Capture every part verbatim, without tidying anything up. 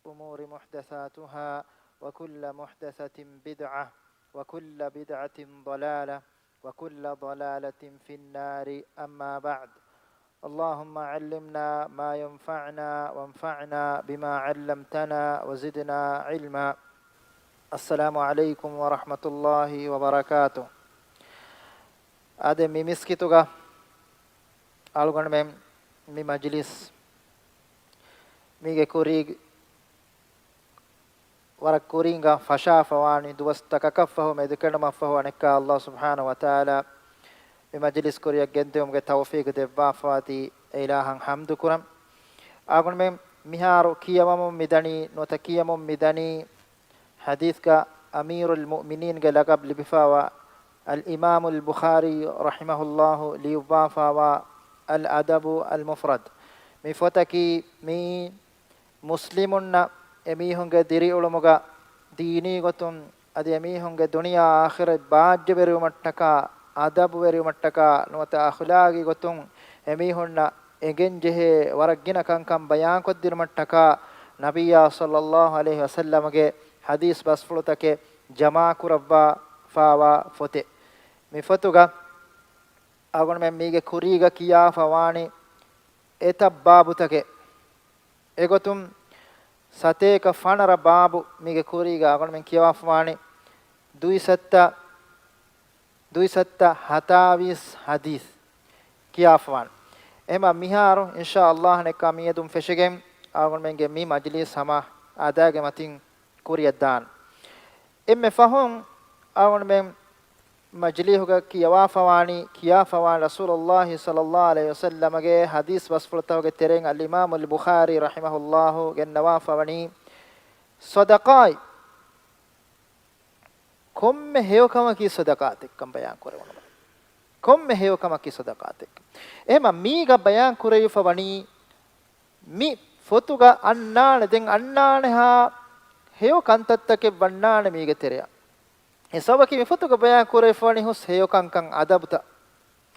الأمور محدثاتها، وكل محدثة بدعة، وكل بدعة ضلالة، وكل ضلالة في النار. أما بعد. اللهم علمنا ما ينفعنا، وانفعنا بما علمتنا، وزدنا علما. السلام عليكم ورحمة الله وبركاته. އާދެ، މި މިސްކިތުގަ އަޅުގަނޑުމެން މި މަޖިލިސް މީގެ ކުރީގެ ވަރަށް ކުރީގަ ފަށާފަވާނީ ދުވަސްތަކަކަށްފަހު މެދުކެނޑުމަށްފަހު އަނެއްކާ އައްލާހު ސުބްޙާނަހު ވަތަޢާލާ މި މަޖިލިސް ކުރިއަށް ގެންދިއުމުގެ ތައުފީޤު ދެއްވާފަވާތީ އެ އިލާހަށް ޙަމްދު ކުރަން. އާގުންމެން މިހާރު ކިޔަވަމުން މިދަނީ، ނުވަތަ ކިޔަމުން މިދަނީ، ޙަދީޘްގަ އަމީރުލް މުއުމިނީންގެ ލަޤަބް ލިބިފައިވާ އަލް އިމާމުލް ބުޚާރީ ރަޙިމަހުﷲ ލިޔުއްވާފައިވާ އަލް އަދަބު އަލް މުފްރަދު. މި ފޮތަކީ މިއީ މުސްލިމުންނަށް އެމީހުންގެ ދިރިއުޅުމުގަ ދީނީ ގޮތުން އަދި އެމީހުންގެ ދުނިޔާ އާޚިރަތް ބާއްޖަވެރިވުމަށްޓަކާ، އަދަބުވެރިވުމަށްޓަކާ ނުވަތަ އަޚުލާގީ ގޮތުން އެމީހުންނަށް އެނގެންޖެހޭ ވަރަށް ގިނަ ކަންކަން ބަޔާންކޮށްދިނުމަށްޓަކާ، ނަބިއްޔާ ޞައްލައްލާހު ޢަލައިހި ވަސައްލަމަގެ ޙަދީޘް ބަސްފުޅުތަކެއް ޖަމާކުރައްވާފައިވާ ފޮތެއް. މި ފޮތުގަ އަޅުގަނޑުމެން މީގެ ކުރީގަ ކިޔާފަވާނީ އެތައް ބާބުތަކެއް. އެގޮތުން ސަތޭކަ ފަނަރަ ބާބު މީގެ ކުރީގަ އަޅުގަނޑުމެން ކިޔަވާފަވާނީ ދުއިސައްތަ، ދުއިސައްތަ ހަތާވީސް ޙަދީޘް ކިޔާފަވާނެ. އެހެމަ މިހާރު އިންޝާ އައްލާހް ނެއްކާ މިއަދުން ފެށިގެން އަޅުގަނޑުމެންގެ މި މަޖިލީސް ހަމަ އާދައިގެ މަތިން ކުރިއަށްދާން. އެންމެ ފަހުން އަޅުގަނޑުމެން މަޖިލީހުގަ ކިޔަވާފަވާނީ، ކިޔާފަވާނީ ރަސޫލުﷲ ޞައްލައްލާހު ޢަލައިހި ވަސައްލަމަގެ ޙަދީޘް ބަސްފުޅުތަކުގެ ތެރެއިން އަލްއިމާމުލް ބުޚާރީ ރަޙިމަހުﷲ ގެންނަވާފަވަނީ ޞަދަޤާތް. ކޮންމެ ހެޔޮކަމަކީ ޞަދަޤާތެއްކަން ބަޔާން ކުރެވުނު. ކޮންމެ ހެޔޮކަމަކީ ޞަދަޤާތެއް. އެހެމަ މީގަ ބަޔާން ކުރެވިފަ ވަނީ މި ފޮތުގަ އަންނާނެ، ދެން އަންނާނެހާ ހެޔޮ ކަންތައްތަކެއް ވަންނާނެ މީގެ ތެރެއަށް. އެ ސަބަބަކީ މި ފޮތުގަ ބަޔާން ކުރެވިފަ ވަނީ ހުސް ހެޔޮ ކަންކަން އަދަބުތައް.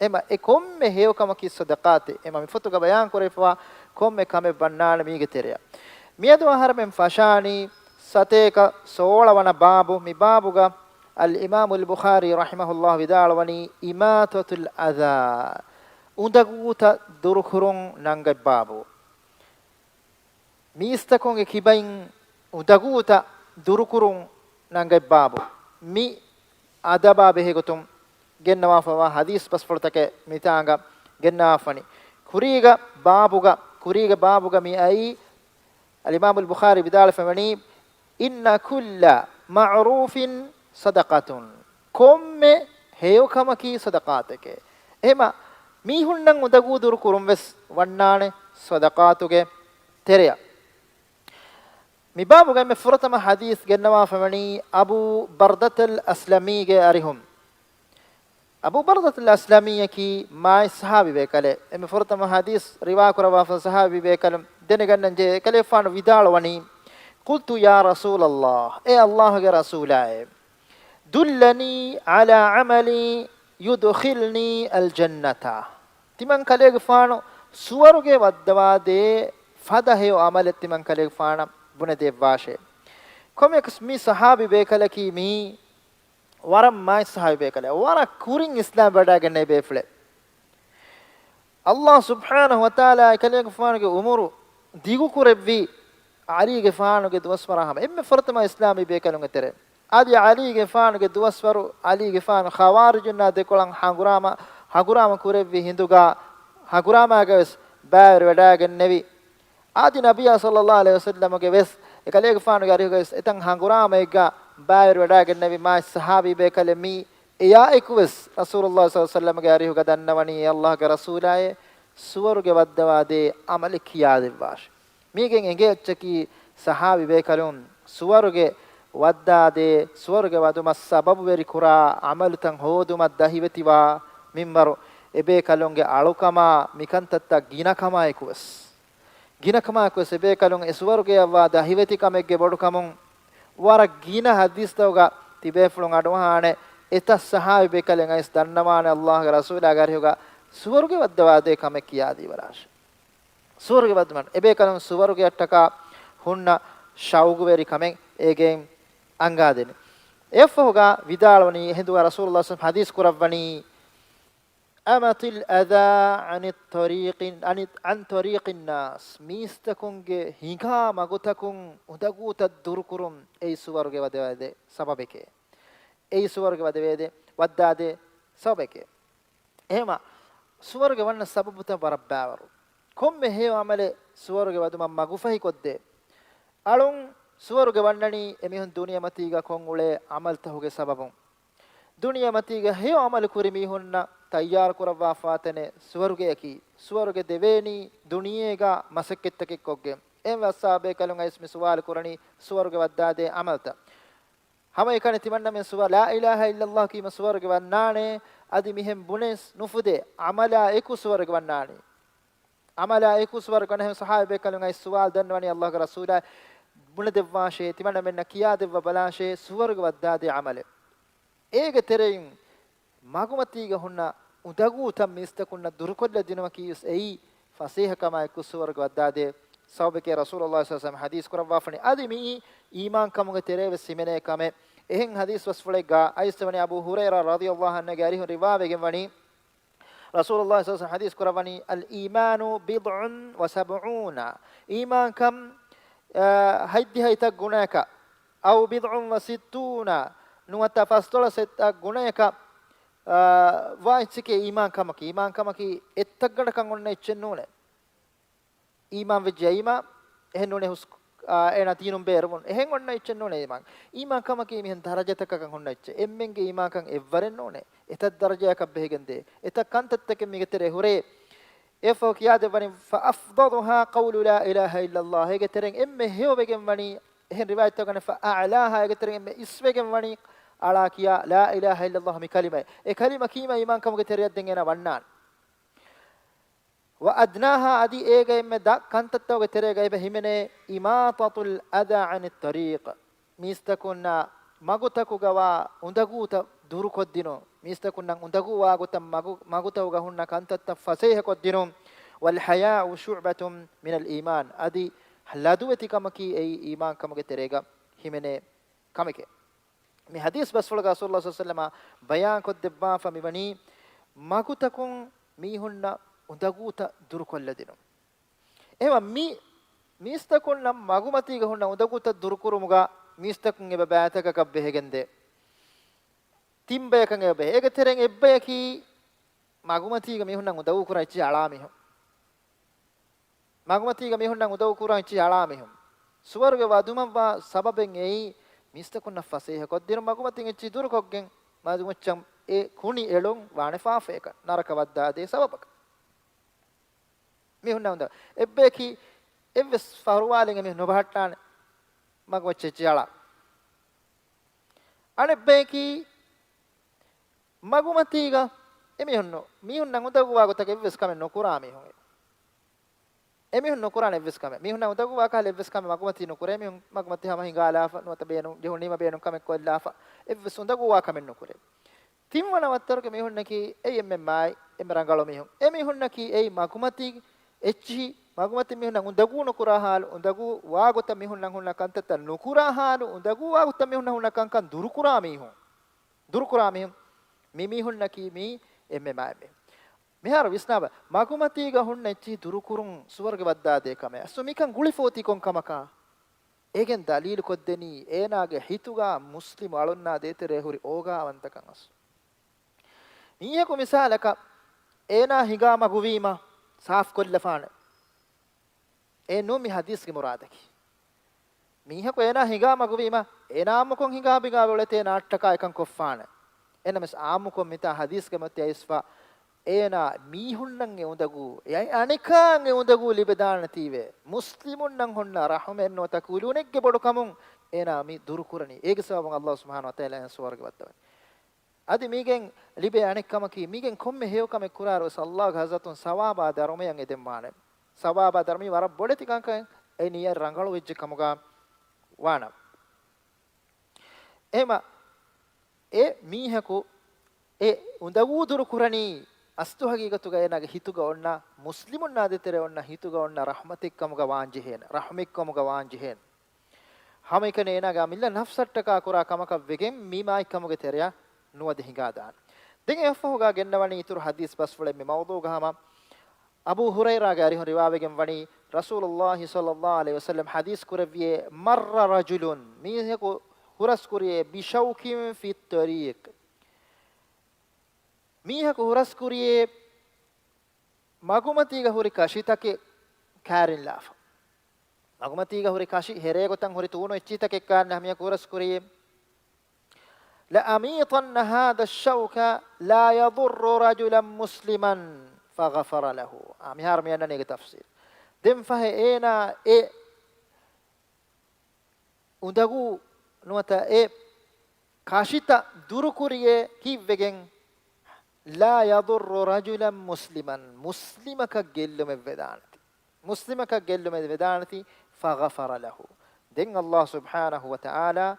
އެމަ އެ ކޮންމެ ހެޔޮކަމަކީ ޞަދަޤާތެއް. އެމަ މި ފޮތުގަ ބަޔާން ކުރެވިފަވާ ކޮންމެ ކަމެއް ވަންނާނެ މީގެ ތެރެއަށް. މިއަދު އަހަރެމެން ފަށާނީ ސަތޭކަ ސޯޅަ ވަނަ ބާބު. މި ބާބުގަ އަލް އިމާމުލް ބުޚާރީ ރަޙިމަހުﷲ ވިދާޅުވަނީ އިމާތަތުލް އަޛާ، އުނދަގޫތައް ދުރުކުރުން ނަންގަތް ބާބު. މީސްތަކުންގެ ކިބައިން އުނދަގޫތައް ދުރުކުރުން ނަންގަތް ބާބު. މި އަދަބާ ބެހޭގޮތުން ގެންނަވާފަވާ ޙަދީޘް ބަސްފުޅުތަކެއް މިތާނގަ ގެންނަވާފަނީ. ކުރީގަ ބާބުގަ، ކުރީގެ ބާބުގަ މި އައީ އަލްއިމާމުލް ބުޚާރީ ވިދާޅުވެފަވަނީ، އިންނަ ކުއްލަ މަޢުރޫފިން ޞަދަޤަތުން. ކޮންމެ ހެޔޮކަމަކީ ޞަދަޤާތެކޭ. އެހެމަ މީހުންނަށް އުނދަގޫ ދުރުކުރުން ވެސް ވަންނާނެ ޞަދަޤާތުގެ ތެރެއަށް. މި ބާބުގައި މި ފުރަތަމަ ޙަދީޘް ގެންނަވާފަވަނީ އަބޫ ބަރްދަތަލް އަސްލަމީގެ އަރިހުން. އަބޫ ބަރްދަތަލް އަސްލަމީއަކީ މާތް ޞަޙާބީ ބޭކަލެއް. އެމެ ފުރަތަމަ ޙަދީޘް ރިވާ ކުރައްވާފަ ޞަޙާބީ ބޭކަލުން ދެނެގަންނަން ޖެހޭ. އެކަލޭގެފާނު ވިދާޅުވަނީ، قلت يا رسول الله، އޭ އައްލާހުގެ ރަސޫލާއޭ، دلني على عمل يدخلني الجنة. ތިމަން ކަލޭގެފާނު ސުވަރުގެ ވައްދަވާދޭ ފަދަ ހެޔޮ ޢަމަލެއް ތިމަން ކަލޭގެފާނަށް ބުނެދެއްވާށޭ. ކޮންމެއަކަސް މި ޞަޙާބީ ބޭކަލަކީ މީ ވަރަށް މާތް ޞަޙާބީ ބޭކަލެއް. ވަރަށް ކުރިން އިސްލާމް ވަޑައިގެންނެވި ބޭފުޅެއް. އައްލާހު ސުބްޙާނަހު ވަތަޢާލާ އެކަލޭގެފާނުގެ ޢުމުރު ދިގުކުރެއްވީ ޢަލީގެފާނުގެ ދުވަސްވަރާ ހަމަ. އެންމެ ފުރަތަމަ އިސްލާމީ ބޭކަލުންގެ ތެރެ. އަދި ޢަލީގެފާނުގެ ދުވަސްވަރު ޢަލީގެފާނު ޚަވާރިޖުންނާ ދެކޮޅަށް ހަނގުރާމަ، ހަނގުރާމަ ކުރެއްވި ހިނދުގަ ހަނގުރާމާގަވެސް ބައިވެރިވެޑައިގެންނެވި. އާދި ނަބިއްޔާ ޞައްލައްލާހު ޢަލައިހި ވަސައްލަމަގެ ވެސް އެކަލޭގެފާނުގެ އަރިހުގަވެސް އެތަން ހަނގުރާމައެއްގަ ބައިވެރިވެޑައިގެންނެވި މާތް ޞަޙާބީ ބޭކަލެއް މީ. އެޔާއެކުވެސް ރަސޫލުﷲ ޞައްލައްލާހު ޢަލައިހި ވަސައްލަމަގެ އަރިހުގަ ދަންނަވަނީ އެ އައްލާހުގެ ރަސޫލާއޭ ސުވަރުގެ ވައްދަވާދޭ ޢަމަލެއް ކިޔާދެއްވާށޭ. މީގެން އެނގޭ އެއްޗަކީ ޞަޙާބީ ބޭކަލުން ސުވަރުގެ ވައްދާދޭ، ސުވަރުގެ ވަދުމަށް ސަބަބުވެރިކުރާ ޢަމަލުތައް ހޯދުމަށް ދަހިވެތިވާ މިންވަރު އެބޭކަލުންގެ އަޅުކަމާ މިކަންތައްތައް ގިނަކަމާއެކުވެސް، ގިނަކަމާއެކުވެސް އެބޭކަލުން އެ ސުވަރުގެއަށްވާ ދަހިވެތިކަމެއްގެ ބޮޑުކަމުން ވަރަށް ގިނަ ޙަދީޘްތަކުގަ ތިބޭފުޅުން އަޑުއަހާނެ އެތައް ޞަޙާބީ ބޭކަލެއް އައިސް ދަންނަވާނެ އައްލާހުގެ ރަސޫލާގެ އަރިހުގަ ސުވަރުގެ ވައްދަވާދޭ ކަމެއް ކިޔާދީވަރާށޭ. ސުވަރުގެ ވައްދަމަން އެބޭކަލުން ސުވަރުގެއަށްޓަކާ ހުންނަ ޝައުގުވެރި ކަމެއް އޭގެއިން އަންގާދެނީ. އެއަށްފަހުގަ ވިދާޅުވަނީ، އެހިނދުގަ ރަސޫލުﷲ ޞައްލަﷲ ޙަދީޘް ކުރައްވަނީ، أمط الأذى عن الطريق، عن، عن طريق الناس، މީސްތަކުންގެ ހިނގާ މަގުތަކުން އުނދަގޫތައް ދުރުކުރުން އެއީ ސުވަރުގެ ވަދެވޭ ސަބަބެކޭ. އެއީ ސުވަރުގެ ވަދެވޭ، ވައްދާދޭ ސަބަބެކޭ. އެހެމަ ސުވަރުގެ ވަންނަ ސަބަބުތައް ވަރަށް ބާވަރު. ކޮންމެ ހެޔޮ އަމަލެއް ސުވަރުގެ ވަދުމަށް މަގުފަހިކޮށްދޭ. އަޅުން ސުވަރުގެ ވަންނަނީ އެމީހުން ދުނިޔެމަތީގަ ކޮށްއުޅޭ އަމަލްތަކުގެ ސަބަބުން. ދުނިޔެމަތީގަ ހެޔޮ އަމަލު ކުރި މީހުންނަށް ތައްޔާރު ކުރައްވާފާ ތަނެއް ސުވަރުގެއަކީ. ސުވަރުގެ ދެވޭނީ ދުނިޔޭގަ މަސައްކަތްތަކެއް ކޮށްގެން. އެހެންވެ އަޞްޙާބޭކަލުން އައިސް މި ސުވާލު ކުރަނީ ސުވަރުގެ ވައްދާދޭ އަމަލްތައް. ހަމައެކަނި ތިމަންނަމެން ސުވާ، لا إله إلا الله ކީމަ ސުވަރުގެ ވަންނާނޭ، އަދި މިހެން ބުނެސް ނުފުދޭ، އަމަލާ އެކު ސުވަރުގެ ވަންނާނީ. އަމަލާ އެކު ސުވަރުގެ ވަންނާނީ. އެހެން ޞަޙާބީ ބޭކަލުން އައިސް ސުވާލު ދަންނަވަނީ ﷲގެ ރަސޫލާ، ބުނެދެއްވާށޭ، ތިމަންނަމެންނަށް ކިޔާދެއްވަބަލާށޭ، ސުވަރުގެ ވައްދާދޭ އަމަލެއް. އޭގެ ތެރެއިން މަގުމަތީގަ ހުންނަ އުނދަގޫތައް މީސްތަކުންނަށް ދުރުކޮށްލަދިނުމަކީވެސް އެއީ ފަސޭހަކަމާއެކު ސުވަރުގެ ވައްދާދޭ ސަބަބެކޭ. ރަސޫލުﷲ ޞައްލަﷲ ޢަލައިހި ވަސައްލަމަ ޙަދީޘް ކުރައްވާފަނީ. އަދި މިއީ އީމާންކަމުގެ ތެރޭވެސް ހިމެނޭ ކަމެއް. އެހެން ޙަދީޘް ބަސްފުޅެއްގަ އައިސްވަނީ އަބޫ ހުރައިރާ ރަޟިޔަﷲ ޢަންހުގެ އަރިހުން ރިވާވެގެން ވަނީ، ރަސޫލުﷲ ޞައްލަﷲ ޢަލައިހި ވަސައްލަމަ ޙަދީޘް ކުރައްވަނީ، الإيمان بضع وسبعون، އީމާންކަން، އާ، ހަތްދިހަ އެތައް ގުނަޔަކަށް، أو بضع وستون، ނުވަތަ ފަސްދޮޅަސް އެތައް ގުނަޔަކަށް، އާ، ވާ އެއްޗެކޭ އީމާންކަމަކީ. އީމާންކަމަކީ އެއްތައްގަނޑަކަށް އޮންނަ އެއްޗެއް ނޫނޭ. އީމާން ވެއްޖެ އީމާން، އެހެން ނޫނޭ ހުސް-، އާ، އޭނާ ދީނުން ބޭރުވުން. އެހެން އޮންނަ އެއްޗެއް ނޫނޭ އީމާން. އީމާންކަމަކީ މިހެން ދަރަޖަތަކަކަށް ހުންނަ އެއްޗެއް. އެންމެންގެ އީމާންކަން އެއްވަރެއް ނޫނޭ. އެތައް ދަރަޖަޔަކަށް ބެހިގެންދޭ. އެތައް ކަންތައްތަކެއް މީގެ ތެރޭ ހުރޭ. އެއަށްފަހު ކިޔާދެއްވަނީ، فأفضلها قول لا إله إلا الله. އޭގެ ތެރެއިން އެންމެ ހެޔޮވެގެން ވަނީ، އެހެން ރިވާޔަތްތަކުގަ، فأعلاها، އޭގެ ތެރެއިން އެންމެ އިސްވެގެން ވަނީ، އަޅާ ކިޔާ لا إله إلا الله މި ކަލިމައެއް. އެ ކަލިމަ ކީމަ އީމާންކަމުގެ ތެރެއަށް ދެން އޭނާ ވަންނާނެ. وأدناها، އަދި އޭގަ އެންމެ ދަށް ކަންތައްތަކުގެ ތެރޭގަ އެބަ ހިމެނޭ إماطة الأذى عن الطريق. މީސްތަކުންނަށް މަގުތަކުގަވާ އުނދަގޫތައް ދުރުކޮށްދިނުން، މީސްތަކުންނަށް އުނދަގޫވާގޮތަށް މަގު-، މަގުތަކުގަ ހުންނަ ކަންތައްތައް ފަސޭހަކޮށްދިނުން. والحياء شعبة من الإيمان، އަދި ލަދުވެތިކަމަކީ އެއީ އީމާންކަމުގެ ތެރޭގަ ހިމެނޭ ކަމެކޭ. މި ޙަދީޘް ބަސްފުޅުގަ ރަސޫލުﷲ ޞައްލަﷲ ޢަލައިހި ވަސައްލަމަ ބަޔާންކޮށްދެއްވާފަ މިވަނީ، މަގުތަކުން މީހުންނަށް އުނދަގޫތައް ދުރުކޮށްލަދިނުން. އެހެންވެ މި މީސްތަކުންނަށް މަގުމަތީގަ ހުންނަ އުނދަގޫތައް ދުރުކުރުމުގަ މީސްތަކުން އެބަ ބައިތަކަކަށް ބެހިގެންދޭ. ތިން ބަޔަކަށް އެބަ ބެހޭ. އޭގެ ތެރެއިން އެއްބަޔަކީ މަގުމަތީގަ މީހުންނަށް އުނދަގޫ ކުރާ އެއްޗެއް އަޅާ މީހުން. މަގުމަތީގަ މީހުންނަށް އުނދަގޫ ކުރާ އެއްޗެއް އަޅާ މީހުން. ސުވަރުގެ ވަދުމަށްވާ ސަބަބެއް އެއީ، މީސްތަކުންނަށް ފަސޭހަކޮށްދިނުން، މަގުމަތިން އެއްޗެއް ދުރުކޮށްގެން، މަގުމައްޗަށް އެ ކުނި އެޅުން ވާނެ ފާފަޔަކަށް، ނަރަކަ ވައްދާދޭ ސަބަބަކަށް. މީހުންނަށް އުނދަ-، އެއްބަޔަކީ އެއްވެސް ފަހުރުވާލެއް އެމީހުން ނުބަހައްޓާނެ، މަގުމައްޗަށް އެއްޗެއް އަޅާ. އަނެއްބަޔަކީ މަގުމަތީގަ އެމީހުން ނު-، މީހުންނަށް އުނދަގޫވާ ގޮތަކަށް އެއްވެސް ކަމެއް ނުކުރާ މީހުން. އެމީހުން ނުކުރާނެ އެއްވެސް ކަމެއް. މީހުންނަށް އުނދަގޫވާ ކަހަލަ އެއްވެސް ކަމެއް މަގުމަތީ ނުކުރޭ. މީހުން މަގުމަތީ ހަމަ ހިނގާލާފަ، ނުވަތަ ބޭނުން ޖެހުނީމަ ބޭނުން ކަމެއް ކޮށްލާފަ، އެއްވެސް އުނދަގޫވާ ކަމެއް ނުކުރޭ. ތިންވަނަ ވައްތަރުގެ މީހުންނަކީ އެއީ އެންމެ މާތް، އެންމެ ރަނގަޅު މީހުން. އެ މީހުންނަކީ އެއީ މަގުމަތީ އެއްޗިހި، މަގުމަތި މީހުންނަށް އުނދަގޫ ނުކުރާ ހާލު، އުނދަގޫ ވާގޮތަށް މީހުންނަށް ހުންނަ ކަންތައްތައް ނުކުރާ ހާލު، އުނދަގޫ ވާގޮތަށް މީހުންނަށް ހުންނަ ކަންކަން ދުރުކުރާ މީހުން. ދުރުކުރާ މީހުން. މި މީހުންނަކީ މީ އެންމެ މާތް މީހުން. މިހާރު ވިސްނާބަ، މަގުމަތީގަ ހުންނަ އެއްޗިހި ދުރުކުރުން ސުވަރުގެ ވައްދާދޭ ކަމެއް. އަސްލު މިކަން ގުޅިފަ އޮތީ ކޮން ކަމަކާ؟ އޭގެން ދަލީލު ކޮށްދެނީ އޭނާގެ ހިތުގަ މުސްލިމު އަޅުންނާ ދޭތެރޭ ހުރި އޯގާވަންތަކަން. އަސްލު މީހަކު މިސާލަކަށް އޭނާ ހިނގާ މަގުވީމަ ސާފުކޮށްލަފާނެ. އެ ނޫން މި ޙަދީޘްގެ މުރާދަކީ. މީހަކު އޭނާ ހިނގާ މަގުވީމަ، އޭނާ އާއްމުކޮށް ހިނގާ ބިނގާ އުޅޭތީ އޭނާއަށްޓަކާ އެކަން ކޮށްފާނެ. އެނަމަސް އާއްމުކޮށް މިތާ ޙަދީޘްގެ މަތި އައިސްފަ، އޭނާ މީހުންނަށް އެ އުނދަގޫ، އެ އަނެކާން އެ އުނދަގޫ ލިބެދާނެތީވެ، މުސްލިމުންނަށް ހުންނަ ރަޙުމެއް ނުވަތަ ކުލޫނެއްގެ ބޮޑުކަމުން އޭނާ މި ދުރުކުރަނީ. އޭގެ ސަބަބުން ﷲ ސުބްޙާނަހޫ ވަތަޢާލާ އޭނާ ސުވަރުގެ ވައްދަވަނީ. އަދި މީގެން ލިބޭ އަނެއް ކަމަކީ، މީގެން ކޮންމެ ހެޔޮ ކަމެއް ކުރާއިރުވެސް ﷲގެ ޙަޟްރަތުން ސަވާބާ ދަރުމަޔަށް އެދެންވާނެ. ސަވާބާ ދަރުމައީ ވަރަށް ބޮޑެތި ކަންކަން، އެ ނިޔަތް ރަނގަޅު ވެއްޖެ ކަމުގަ ވާނަމަ. އެހެމަ އެ މީހަކު އެ އުނދަގޫ ދުރު ކުރަނީ، އަސްލު ހަގީގަތުގަ އޭނާގެ ހިތުގަ އޮންނަ، މުސްލިމުންނާ ދޭތެރޭ އޮންނަ ހިތުގަ އޮންނަ ރަޙްމަތެއް ކަމުގަ ވާން ޖެހޭނެ، ރަޙުމެއް ކަމުގަ ވާން ޖެހޭނެ. ހަމައެކަނި އޭނާގެ އަމިއްލަ ނަފްސަށްޓަކާ ކުރާ ކަމަކަށް ވެގެން މި މާތްކަމުގެ ތެރެއަށް ނުވަދެ ހިނގާދާނެ. ދެން އެއަށްފަހުގާ ގެންނަވަނީ އިތުރު ޙަދީޘް ބަސްފުޅެއް މި މައުޟޫޢުގަ ހަމަ އަބޫ ހުރައިރާގެ އަރިހުން ރިވާވެގެން ވަނީ، ރަސޫލުﷲ ޞައްލަﷲ ޢަލައިހި ވަސައްލަމް ޙަދީޘް ކުރެއްވިއޭ، مَرَّ رَجُلٌ، މީހަކު ހުރަސްކުރިއޭ، بِشَوْكٍ فِي الطَّرِيقِ، މީހަކު ހުރަސްކުރިއޭ، މަގުމަތީގަ ހުރި ކަށިތަކެއް ކާރިންލާފަ. މަގުމަތީގަ ހުރި ކަށި ހެރޭގޮތަށް ހުރި ތޫނު އެއްޗިތަކެއް ކާރިން ހަމަޔަކު ހުރަސްކުރި. لَأَمِيطَنَّ هَذَا الشَّوْكَ لَا يَضُرُّ رَجُلًا مُسْلِمًا فَغَفَرَ لَهُ. އާ، މިހާރު މި އަންނަނީގެ ތަފްސީލް. ދެން ފަހެ އޭނާ އެ އުނދަގޫ ނުވަތަ އެ ކަށިތައް ދުރުކުރިއޭ ކީއްވެގެން؟ لَا يَضُرُّ رَجُلًا مُسْلِمًا، މުސްލިމަކަށް ގެއްލުމެއް ވެދާނެތި. މުސްލިމަކަށް ގެއްލުމެއް ވެދާނެތި، فَغَفَرَ لَهُ. ދެން ﷲ ސުބްޙާނަހު ވަތަޢާލާ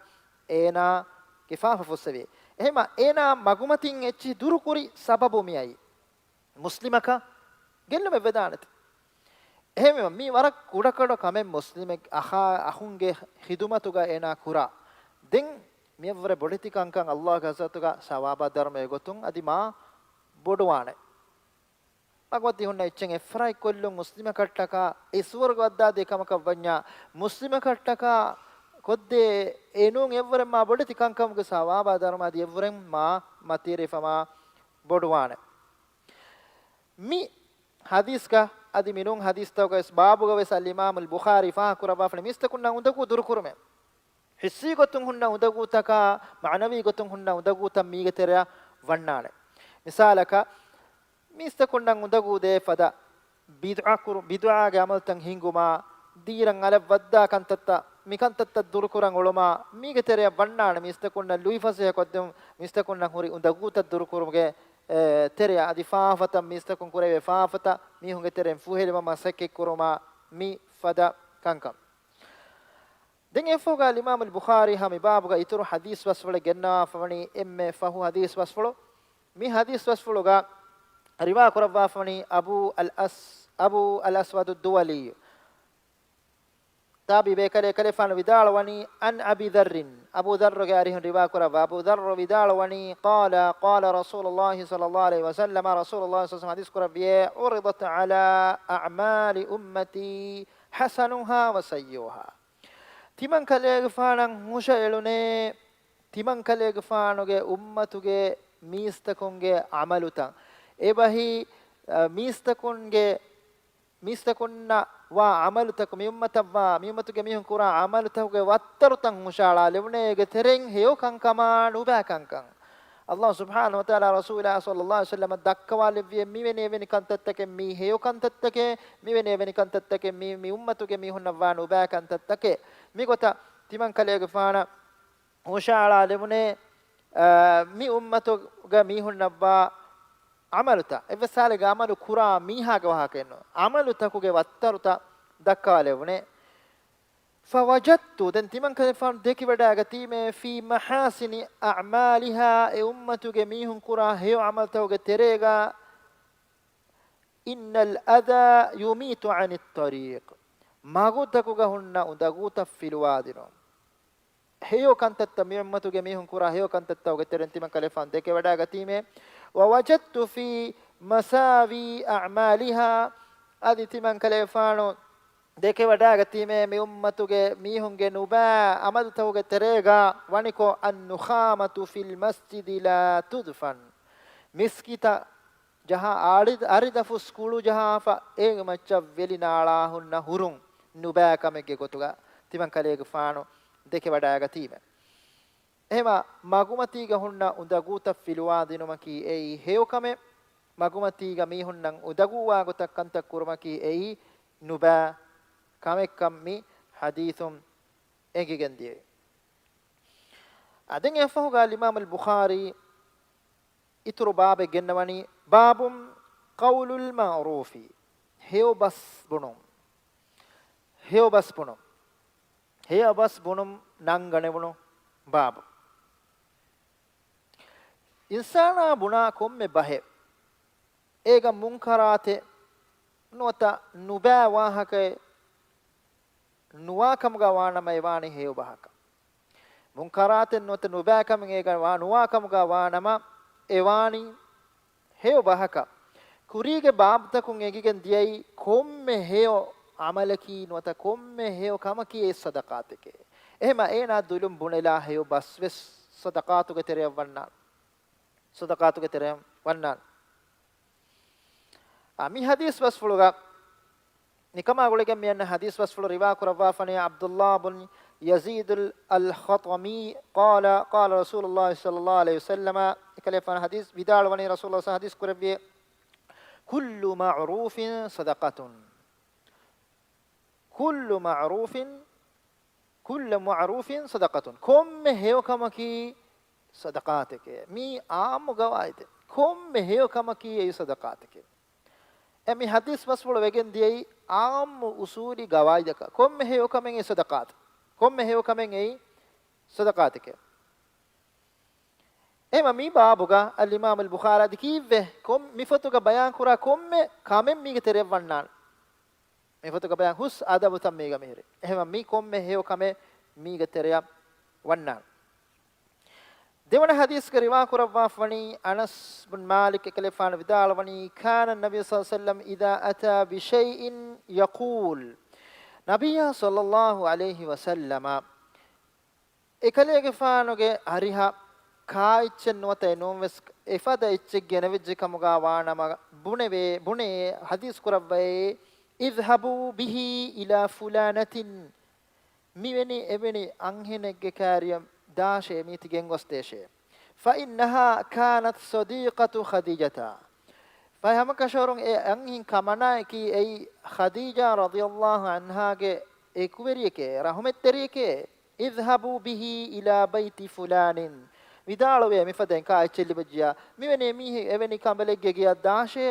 އޭނާގެ ފާފަ ފުއްސެވޭ. އެހެމަ އޭނާ މަގުމަތިން އެއްޗިހި ދުރުކުރި ސަބަބު މިއައީ. މުސްލިމަކަށް ގެއްލުމެއް ވެދާނެތި. އެހެންވީމަ، މީ ވަރަށް ކުޑަކުޑަ ކަމެއް މުސްލިމެއް އަޚާ، އަޚުންގެ ޚިދުމަތުގަ އޭނާ ކުރާ. ދެން މިއަށްވުރެ ބޮޑެތި ކަންކަން ﷲގެ ޙަޟްރަތުގަ ސަވާބާ ދަރުމައެއް ގޮތުން އަދި މާ ބޮޑުވާނެ. މަގުމަތީ ހުންނަ އެއްޗެއް އެއްފަރާތް ކޮށްލުން މުސްލިމަކަށްޓަކާ އެ ސުވަރުގެ ވައްދާދޭ ކަމަކަށް ވަންޏާ، މުސްލިމަކަށްޓަކާ ކޮށްދޭ އެނޫން އެއްވުރެން މާ ބޮޑެތި ކަންކަމުގެ ސަވާބާ ދަރުމަ އަދި އެއްވުރެން މާ މަތިވެރިވެފަ މާ ބޮޑުވާނެ. މި ޙަދީޘްގަ އަދި މިނޫން ޙަދީޘްތަކުގަ ވެސް ބާބުގަ ވެސް އަލްއިމާމުލް ބުޚާރީ ފާހަގަކުރައްވާފަނީ މީސްތަކުންނަށް އުނދަގޫ ދުރުކުރުމެއް. ޙިއްސީ ގޮތުން ހުންނަ އުނދަގޫތަކާ މަޢުނަވީ ގޮތުން ހުންނަ އުނދަގޫތައް މީގެ ތެރެއަށް ވަންނާނެ. މިސާލަކަށް، މީސްތަކުންނަށް އުނދަގޫ ދޭ ފަދަ ބިދުޢަ ކުރު-، ބިދުޢާގެ ޢަމަލުތައް ހިންގުމާ، ދީނަށް އަލަށް ވައްދާ ކަންތައްތައް، މި ކަންތައްތައް ދުރުކުރަން އުޅުމާ، މީގެ ތެރެއަށް ވަންނާނެ މީސްތަކުންނަށް ލުއިފަސޭހަ ކޮށްދެމުން، މީސްތަކުންނަށް ހުރި އުނދަގޫތައް ދުރުކުރުމުގެ، އެ، ތެރެއަށް އަދި ފާފަތައް މީސްތަކުން ކުރެވޭ ފާފަތައް މީހުންގެ ތެރެއިން ފުހެލުމަށް މަސައްކަތް ކުރުމާ، މި ފަދަ ކަންކަން. ދެން އެއަށްފަހުގަ އަލްއިމާމުލް ބުޚާރީ ހަމަ މި ބާބުގަ އިތުރު ޙަދީޘް ބަސްފުޅެއް ގެންނަވާފަވަނީ އެންމެ ފަހު ޙަދީޘް ބަސްފުޅު. މި ޙަދީޘް ބަސްފުޅުގަ ރިވާ ކުރައްވާފަވަނީ އަބޫ އަލް އަސް-، އަބޫ އަލް އަސްވަދު ދުވަލީ. ތާބިޢީ ބޭކަލެއް ކަލޭފާނު ވިދާޅުވަނީ، عن أبي ذر، އަބޫ ޛައްރުގެ އަރިހުން ރިވާ ކުރައްވާ، އަބޫ ޛައްރު ވިދާޅުވަނީ، قال، قال رسول الله صلى الله عليه وسلم، ރަސޫލުﷲ ޞައްލަﷲ ޢަލައިހި ވަސައްލަމަ، ރަސޫލުﷲ ޞައްލަﷲ ޢަލައިހި ވަސައްލަމަ ޙަދީޘް ކުރެއްވިއޭ، عُرِضَتْ عَلَى أَعْمَالِ أُمَّتِي حَسَنُهَا وَسَيِّئُهَا. ތިމަން ކަލޭގެފާނަށް ހުށައެޅުނޭ، ތިމަން ކަލޭގެފާނުގެ އުއްމަތުގެ މީސްތަކުންގެ ޢަމަލުތައް. އެބަހީ، އަ، މީސްތަކުންގެ، މީސްތަކުންނަށް ވާ ޢަމަލުތަކު، މި އުއްމަތަށް ވާ، މި އުއްމަތުގެ މީހުން ކުރާ ޢަމަލުތަކުގެ ވައްތަރުތައް ހުށައަޅާލެވުނޭ، އޭގެ ތެރެއިން ހެޔޮ ކަންކަމާ ނުބައި ކަންކަން. ﷲ ސުބްޙާނަހު ވަތަޢާލާ ރަސޫލާ ޞައްލަﷲ ޢަލައިހި ވަސައްލަމަ ދައްކަވާލެއްވިއޭ، މިވެނި އެވެނި ކަންތައްތަކެއް، މީ ހެޔޮ ކަންތައްތަކޭ، މިވެނި އެވެނި ކަންތައްތަކެއް، މީ، މި އުއްމަތުގެ މީހުންނަށް ވާ ނުބައި ކަންތައްތަކޭ. މިގޮތަށް ތިމަން ކަލޭގެފާނަށް ހުށައަޅާލެވުނޭ، އާ، މި އުއްމަތުގެ މީހުންނަށްވާ ޢަމަލުތައް، އެއްވެސް ހާލެއްގަ ޢަމަލު ކުރާ މީހާގެ ވާހަކައެއް ނޫން، ޢަމަލުތަކުގެ ވައްތަރުތައް ދައްކާލެވުނޭ. فوجدت، ދެން ތިމަން ކަލޭފާނު ދެކިވަޑައިގަތީމޭ، في محاسن أعمالها، އެ އުއްމަތުގެ މީހުން ކުރާ ހެޔޮ ޢަމަލުތަކުގެ ތެރޭގަ، إن الأذى يميت عن الطريق، މަގުތަކުގަ ހުންނަ އުނދަގޫތައް ފިލުވާދިނުން. ހެޔޮ ކަންތައްތައް، މި އުއްމަތުގެ މީހުން ކުރާ ހެޔޮ ކަންތައްތަކުގެ ތެރެއިން ތިމަން ކަލޭފާނު ދެކެވަޑައިގަތީމޭ. ووجدت في مساوي أعمالها، އަދި ތިމަން ކަލޭފާނު ދެކެވަޑައިގަތީމޭ، މި އުއްމަތުގެ މީހުންގެ ނުބައި ޢަމަލުތަކުގެ ތެރޭގަ ވަނިކޮށް، النخامة في المسجد لا تدفن، މިސްކިތަށް ޖަހާ އަރި-، އަރިދަފުސް ކުޅު ޖަހާފަ، އޭގެ މައްޗަށް ވެލި ނާޅާ ހުންނަ ހުރުން ނުބައި ކަމެއްގެ ގޮތުގަ ތިމަން ކަލޭގެފާނު ދެކެވަޑައިގަތީމެ. އެހެމަ މަގުމަތީގަ ހުންނަ އުނދަގޫތައް ފިލުވާ ދިނުމަކީ އެއީ ހެޔޮ ކަމެއް، މަގުމަތީގަ މީހުންނަށް އުނދަގޫވާ ގޮތަށް ކަންތައް ކުރުމަކީ އެއީ ނުބައި ކަމެއްކަން މި ޙަދީޘުން އެނގިގެން ދިޔައީ. އަދި ދެން އެއަށްފަހުގަ އަލްއިމާމުލް ބުޚާރީ އިތުރު ބާބެއް ގެންނަވަނީ، باب قول المعروف، ހެޔޮ ބަސް ބުނުން. ހެޔޮ ބަސް ބުނުން. ހެޔޮ ބަސް ބުނުން ނަންގަނެވުނު ބާބު. އިންސާނާ ބުނާ ކޮންމެ ބަހެއް، އޭގަ މުންކަރާތެއް ނުވަތަ ނުބައި ވާހަކައެއް ނުވާ ކަމުގަ ވާނަމަ އެ ވާނީ ހެޔޮ ބަހަކަށް. މުންކަރާތެއް ނުވަތަ ނުބައި ކަމެއް އޭގަ ވާ ނުވާ ކަމުގަ ވާނަމަ އެ ވާނީ ހެޔޮ ބަހަކަށް. ކުރީގެ ބާބުތަކުން އެނގިގެން ދިޔައީ ކޮންމެ ހެޔޮ ޢަމަލަކީ ނުވަތަ ކޮންމެ ހެޔޮ ކަމަކީ އެއީ ޞަދަޤާތެކޭ. އެހެމަ އޭނާ ދުލުން ބުނެލާ ހެޔޮ ބަސްވެސް ޞަދަޤާތުގެ ތެރެއަށް ވަންނާނެ. ޞަދަޤާތުގެ ތެރެއަށް ވަންނާނެ. އާ، މި ޙަދީޘް ބަސްފުޅުގަ ނިކަމާ ގުޅިގެން މި އަންނަ ޙަދީޘް ބަސްފުޅު ރިވާ ކުރައްވާފަނީ ޢަބްދުﷲ ބުން ޔަޒީދުލް އަލްޚަޠަމީ، قال، قال رسول الله صلى الله عليه وسلم، އެކަލޭފާނު ޙަދީޘް ވިދާޅުވަނީ، ރަސޫލުﷲ ޙަދީޘް ކުރެއްވި، كل معروف صدقة، كل معروف، كل معروف صدقة، ކޮންމެ ހެޔޮ ކަމަކީ ޞަދަޤާތެކޭ. މީ ޢާއްމު ގަވާއިދެއް. ކޮންމެ ހެޔޮ ކަމަކީ އެއީ ޞަދަޤާތެކޭ. އެ މި ޙަދީޘް ބަސްފުޅު ވެގެން ދިޔައީ ޢާއްމު އުޞޫލީ ގަވާއިދަކަށް. ކޮންމެ ހެޔޮ ކަމެއް އެއީ ޞަދަޤާތެއް. ކޮންމެ ހެޔޮ ކަމެއް އެއީ ޞަދަޤާތެކޭ. އެހެމަ މި ބާބުގަ އަލްއިމާމު އަލްބުޚާރީ އަދި ކީއްވެ ކޮން މި ފޮތުގަ ބަޔާން ކުރާ ކޮންމެ ކަމެއް މީގެ ތެރެއަށް ވަންނާނެ. މި ފޮތުގަ ބަޔާން ހުސް އަދަބުތައް މީގަ މިހިރި. އެހެމަ މި ކޮންމެ ހެޔޮ ކަމެއް މީގެ ތެރެއަށް ވަންނާނެ. ދެވަނަ ޙަދީޘްގަ ރިވާ ކުރައްވާފަނީ އަނަސް ބުން މާލިކް އެކަލޭފާނު ވިދާޅުވަނީ، كان النبي صلى الله عليه وسلم إذا أتى بشيء يقول، ނަބިއްޔާ ޞައްލައްލާހު ޢަލައިހި ވަސައްލަމަ އެކަލޭގެފާނުގެ އަރިހަށް ކާ އެއްޗެއް ނުވަތަ އެނޫންވެސް އެފަދަ އެއްޗެއް ގެނެވިއްޖެ ކަމުގަ ވާނަމަ ބުނެވޭ، ބުނޭ ޙަދީޘް ކުރައްވައޭ، اذهبوا به إلى فلانة، މިވެނި އެވެނި އަންހެނެއްގެ ކާރިއަށް ދާށޭ، މީތި ގެންގޮސްދޭށޭ. فإنها كانت صديقة خديجة. ފަހެ ހަމަކަށަވަރުން އެ އަންހެން ކަމަނާއަކީ އެއީ ޚަދީޖާ ރަޟިޔައްލާހު ޢަންހާގެ އެކުވެރިއެކޭ، ރަޙުމަތްތެރިއެކޭ. اذهبوا به إلى بيت فلان. ވިދާޅުވޭ މިފަދައިން ކާ އެއްޗެއް ލިބިއްޖިޔާ، މިވެނި މީހެއް އެވެނި ކަނބަލެއްގެ ގެއަށް ދާށޭ،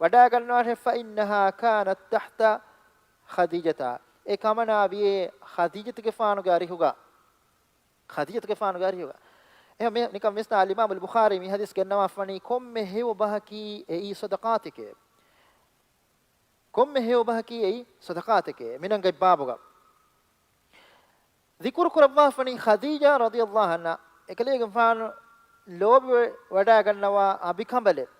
ވަޑާގަންނަވާށޭ، فإنها كانت تحت خديجة. އެ ކަމަނާ ވިޔޭ ޚަދީޖަތުގެފާނުގެ އަރިހުގަ. ޚަދީޖަތުގެފާނުގެ އަރިހުގަ. އެހެން މި، ނިކަން ވިސްނާ އަލްއިމާމު އަލްބުޚާރީ މި ޙަދީޘް ގެންނަވާފަނީ ކޮންމެ ހެޔޮ ބަހަކީ އެއީ ޞަދަޤާތެކޭ. ކޮންމެ ހެޔޮ ބަހަކީ އެއީ ޞަދަޤާތެކޭ. މިނަންގަތް ބާބުގަ ޛިކުރު ކުރައްވާފަނީ ޚަދީޖާ ރަޟިޔައްލާހު ޢަންހާ އެކަލޭގެފާނު ލޯބިވެ ވަޑާގަންނަވާ އަނބިކަނބަލެއް.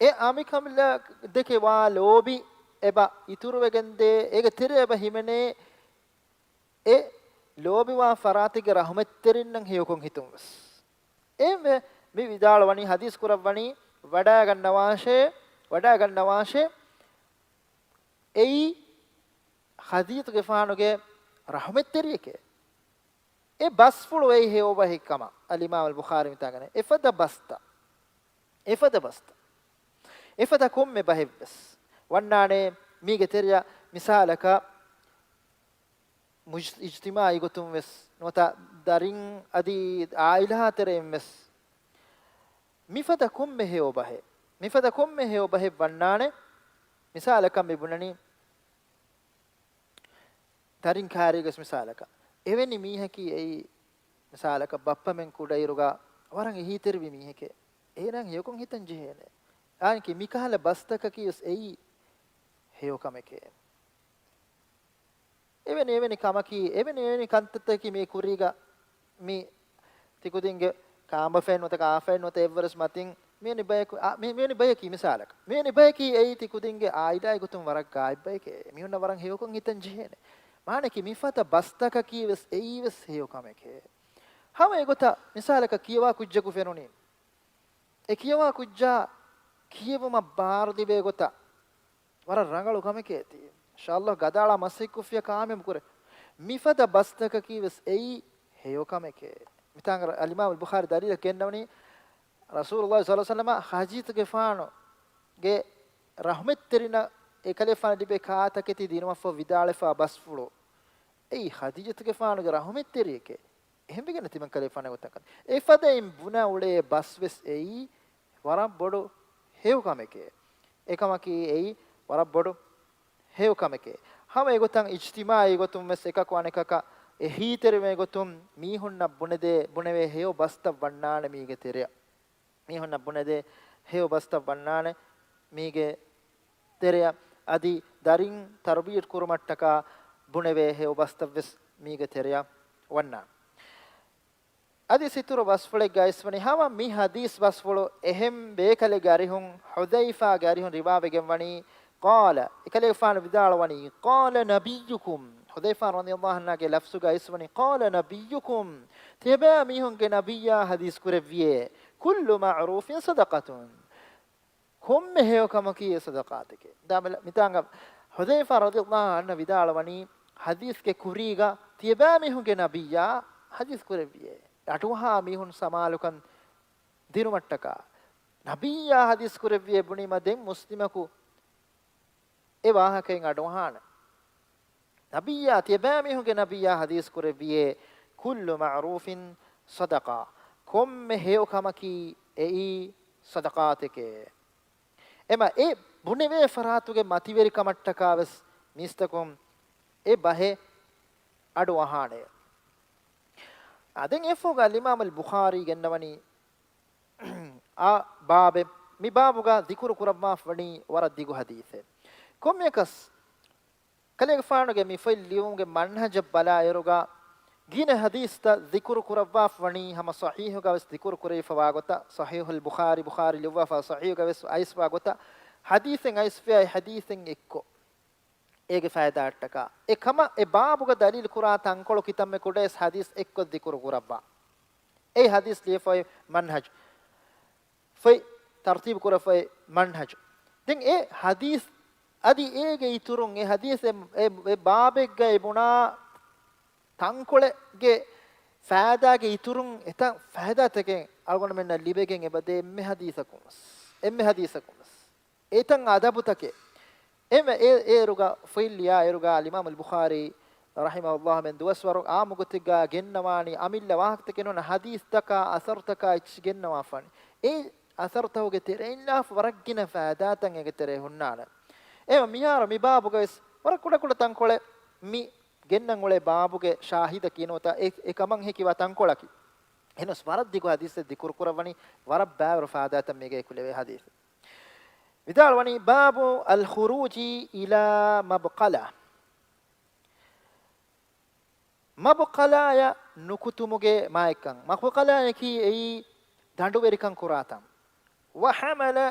އެ އަނބިކަނބަލަށް ދެކެ ވާ ލޯބި އެބަ އިތުރުވެގެންދޭ، އޭގެ ތެރެއަށް އެބަ ހިމެނޭ އެ ލޯބިވާ ފަރާތެއްގެ ރަޙުމަތްތެރިންނަށް ހެޔޮކޮށް ހިތުން ވެސް. އެހެންވެ، މި ވިދާޅުވަނީ، ޙަދީޘް ކުރައްވަނީ، ވަޑާގަންނަވާށޭ، ވަޑާގަންނަވާށޭ، އެއީ ޚަދީޖަތުގެފާނުގެ ރަޙުމަތްތެރިއެކޭ. އެ ބަސްފުޅު އެއީ ހެޔޮ ބަހެއް ކަމަށް އަލްއިމާމު އަލްބުޚާރީ މިތާގަ އެފަދަ ބަސްތައް، އެފަދަ ބަސްތައް، އެފަދަ ކޮންމެ ބަހެއްވެސް ވަންނާނެ. މީގެ ތެރެއަށް މިސާލަކަށް މުޖް-، އިޖްތިމާޢީ ގޮތުން ވެސް ނުވަތަ ދަރިން އަދި ޢާއިލާ ތެރެއިން ވެސް މިފަދަ ކޮންމެ ހެޔޮ ބަހެއް، މިފަދަ ކޮންމެ ހެޔޮ ބަހެއް ވަންނާނެ. މިސާލަކަށް މި ބުނަނީ، ދަރިން ކާރީގަސް މިސާލަކަށް، އެވެނި މީހަކީ އެއީ، މިސާލަކަށް ބައްޕަމެން ކުޑައިރުގަ ވަރަށް އެހީތެރިވި މީހެކޭ. އޭނާ ހެޔޮކޮށް ހިތަން ޖެހޭނެ. އާންކި މިކަހަލަ ބަސްތަކަކީ ވެސް އެއީ ހެޔޮ ކަމެކޭ. އެވެނި އެވެނި ކަމަކީ، އެވެނި އެވެނި ކަންތައްތަކަކީ މި ކުރީގަ މި ތިކުދިންގެ ކާނބަފައިން ނުވަތަ ކާފައިން ނުވަތަ އެއްވެރަސް މަތިން މިވެނި ބަޔަކު، އާ، މި، މިވެނި ބަޔަކީ މިސާލަކަށް. މިވެނި ބަޔަކީ އެއީ ތިކުދިންގެ އާއިލާއި ގޮތުން ވަރަށް ގާތް ބަޔެކޭ. މީހުންނަށް ވަރަށް ހެޔޮކޮށް ހިތަން ޖެހޭނެ. މާނައަކީ މިފަދަ ބަސްތަކަކީ ވެސް އެއީ ވެސް ހެޔޮ ކަމެކޭ. ހަމަ އެގޮތަށް މިސާލަކަށް ކިޔަވާ ކުއްޖަކު ފެނުނީ. އެ ކިޔަވާ ކުއްޖާ ކިޔެވުމަށް ބާރުލިބޭ ގޮތަށް ވަރަށް ރަނގަޅު ކަމެކޭ ތީ. އިންޝާﷲ ގަދައަޅާ މަސައްކަތްކޮށްފިއްޔާ ކާމިޔާބު ކުރޭ. މިފަދަ ބަސްތަކަކީ ވެސް އެއީ ހެޔޮ ކަމެކޭ. މިތާނގަ އަލްއިމާމު އަލްބުޚާރީ ދަލީލަށް ގެންނަވަނީ، ރަސޫލުﷲ ޞައްލަﷲު ޢަލައިހި ވަސައްލަމަ ޚަދީޖަތުގެފާނުގެ ރަޙުމަތްތެރިންނަށް އެކަލޭފާނަށް ލިބޭ ކާތަކެތި ދިނުމަށްފަހު ވިދާޅުވެފާ ބަސްފުޅު އެއީ ޚަދީޖަތުގެފާނުގެ ރަޙުމަތްތެރިއެކޭ. އެހެންވެގެން ތިމަން ކަލޭފާނުގެ ގޮތަކަށް އެފަދައިން ބުނެ އުޅޭ ބަސް ވެސް އެއީ ވަރަށް ބޮޑު ހެޔޮ ކަމެކޭ. އެކަމަކީ އެއީ ވަރަށް ބޮޑު ހެޔޮ ކަމެކޭ. ހަމަ އެގޮތަށް އިޖްތިމާޢީ ގޮތުން ވެސް އެކަކު އަނެކަކަށް އެހީތެރިވޭ ގޮތުން މީހުންނަށް ބުނެދޭ، ބުނެވޭ ހެޔޮ ބަސްތައް ވަންނާނެ މީގެ ތެރެއަށް. މީހުންނަށް ބުނެދޭ ހެޔޮ ބަސްތައް ވަންނާނެ މީގެ ތެރެއަށް. އަދި ދަރިން ތަރުބިޔަތު ކުރުމަށްޓަކާ ބުނެވޭ ހެޔޮ ބަސްތައްވެސް މީގެ ތެރެއަށް ވަންނާނެ. އަދި އިތުރު ބަސްފުޅެއްގައިވެސް ވަނީ ހަމަ މި ޙަދީޘް ބަސްފުޅު އެހެން ބޭކަލެއްގެ އަރިހުން ޙުޛައިފާގެ އަރިހުން ރިވާވެގެން ވަނީ، ޤާލަ، އެކަލޭގެފާނު ވިދާޅުވަނީ، ޤާލަ ނަބިއްޔުކުމް، ޙުޛައިފާ ރަޟިޔަﷲ ޢަންހާގެ ލަފްޒުގައިވެސް ވަނީ، ޤާލަ ނަބިއްޔުކުމް، ތިޔަބައި މީހުންގެ ނަބިއްޔާ ޙަދީޘް ކުރެއްވިއޭ، ކުއްލު މަޢްރޫފިން ޞަދަޤަތުން، ކޮންމެ ހެޔޮ ކަމަކީ އެ ޞަދަޤާތެކޭ. ދާމިލަ މިތާނގަ ޙުޛައިފާ ރަޟިޔަﷲ ޢަންހު ވިދާޅުވަނީ، ޙަދީޘްގެ ކުރީގަ ތިޔަބައިމީހުންގެ ނަބިއްޔާ ޙަދީޘް ކުރެއްވިއޭ. އަޑުއަހާ މީހުން ސަމާލުކަން ދިނުމަށްޓަކާ، ނަބިއްޔާ ޙަދީޘް ކުރެއްވިއޭ ބުނީމަ ދެން މުސްލިމަކު އެ ވާހަކައިން އަޑުއަހާނެ. ނަބިއްޔާ، ތިޔަބައިމީހުންގެ ނަބިއްޔާ ޙަދީޘް ކުރެއްވިއޭ، ކުއްލު މަޢްރޫފިން ޞަދަޤާ، ކޮންމެ ހެޔޮ ކަމަކީ އެއީ ޞަދަޤާތެކޭ. އެމަ އެ ބުނެވޭ ފަރާތުގެ މަތިވެރިކަމަށްޓަކާވެސް މީސްތަކުން އެ ބަހެއް އަޑު އަހާނެ. އާ، ދެން އެފޯގަ އަލްއިމާމު އަލް ބުޚާރީ ގެންނަވަނީ އާ ބާބެއް. މި ބާބުގަ ޛިކުރު ކުރައްވާފަ ވަނީ ވަރަށް ދިގު ޙަދީޘެއް. ކޮންމެއަކަސް، ކަލޭގެފާނުގެ މި ފޮތް ލިޔުމުގެ މަންހަޖަށް ބަލާއިރުގަ، ގިނަ ޙަދީޘްތައް ޛިކުރު ކުރައްވާފަ ވަނީ ހަމަ ޞަޙީޙުގަވެސް ޛިކުރު ކުރެވިފަވާ ގޮތަށް، ޞަޙީޙުލް ބުޚާރީ، ބުޚާރީ ލިޔުއްވާފަ ޞަޙީޙުގަވެސް އައިސްފަވާ ގޮތަށް، ޙަދީޘެއް އައިސްފިޔާ އެ ޙަދީޘެއް އެއްކޮށް، އޭގެ ފައިދާއަށްޓަކާ. އެ ކަމަށް އެ ބާބުގަ ދަލީލު ކުރާ ތަންކޮޅު ކިތަންމެ ކުޑައިސް ޙަދީޘް އެއްކޮށް ޛިކުރު ކުރައްވާ. އެ ޙަދީޘް ލިޔެފައި މަންހަޖު. ފޮތް ތަރުތީބު ކުރެފައި މަންހަޖު. ދެން އެ ޙަދީޘް އަދި އޭގެ އިތުރުން އެ ޙަދީޘް އެ، އެ، އެ ބާބެއްގައި ބުނާ ތަންކޮޅެއްގެ ފައިދާގެ އިތުރުން އެތައް ފައިދާތަކެއް އަޅުގަނޑުމެންނަށް ލިބެގެން އެބަދޭ އެންމެ ޙަދީޘަކުން ވެސް. އެންމެ ޙަދީޘަކުން ވެސް. އެތައް އަދަބުތަކެއް. އެމެ އޭ، އޭރުގަ ފޮތް ލިޔާ އޭރުގަ އަލްއިމާމު އަލްބުޚާރީ ރަޙިމަހުﷲ މެން ދުވަސްވަރު އާއްމު ގޮތެއްގަ ގެންނަވާނީ އަމިއްލަ ވާހަކަތަކެއް ނޫން ޙަދީޘްތަކާ އަސަރުތަކާ އެއްޗި ގެންނަވާފާނެ. އެ އަސަރުތަކުގެ ތެރެއިން ލާފަ ވަރަށް ގިނަ ފައިދާތައް އޭގެ ތެރޭ ހުންނާނެ. އެމަ މިހާރު މި ބާބުގަވެސް ވަރަށް ކުޑަ ކުޑަ ތަންކޮޅެއް މި ގެންނަން އުޅޭ ބާބުގެ ޝާހިދަކީ ނުވަތަ އެ، އެ ކަމަށް ހެކިވާ ތަންކޮޅަކީ. އެހެނަސް ވަރަށް ދިގު ޙަދީޘެއް ޛިކުރު ކުރައްވަނީ ވަރަށް ބާވަރު ފައިދާތައް މީގައި ކުލެވޭ ޙަދީޘެއް. ވިދާޅުވަނީ، ބާބު އަލްޚުރޫޖީ އިލާ މަބްޚަލާ. މަބްޚަލާޔަށް ނުކުތުމުގެ މާތްކަން. މަބްޚަލާޔަކީ އެއީ ދަނޑުވެރިކަން ކުރާތަން. ވަޙަމަލަ،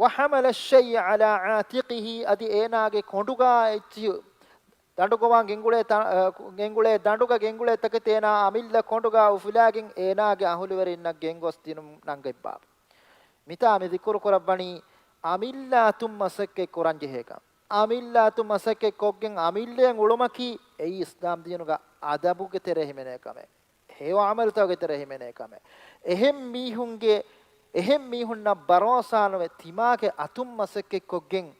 ވަޙަމަލަ ޝައިއަ ޢަލާ ޢާތިޤިހި، އަދި އޭނާގެ ކޮނޑުގަ އެއްޗިހި ދަނޑުގޮވާން ގެންގުޅޭ ތަ-، އަ، ގެންގުޅޭ ދަނޑުގަ ގެންގުޅޭ ތަކެތި އޭނާ އަމިއްލަ ކޮނޑުގަ އުފުލާގެން އޭނާގެ އަހުލުވެރިންނަށް ގެންގޮސް ދިނުން ނަންގަތް ބާބު. މިތާ މި ޛިކުރު ކުރައްވަނީ އަމިއްލަ އަތުން މަސައްކަތް ކުރަން ޖެހޭކަން. އަމިއްލަ އަތުން މަސައްކަތް ކޮށްގެން އަމިއްލައަށް އުޅުމަކީ އެއީ އިސްލާމް ދީނުގަ އަދަބުގެ ތެރޭ ހިމެނޭ ކަމެއް. ހެޔޮ ޢަމަލުތަކުގެ ތެރޭ ހިމެނޭ ކަމެއް. އެހެން މީހުންގެ، އެހެން މީހުންނަށް ބަރޯސާނުވެ ތިމާގެ އަތުން މަސައްކަތް ކޮށްގެން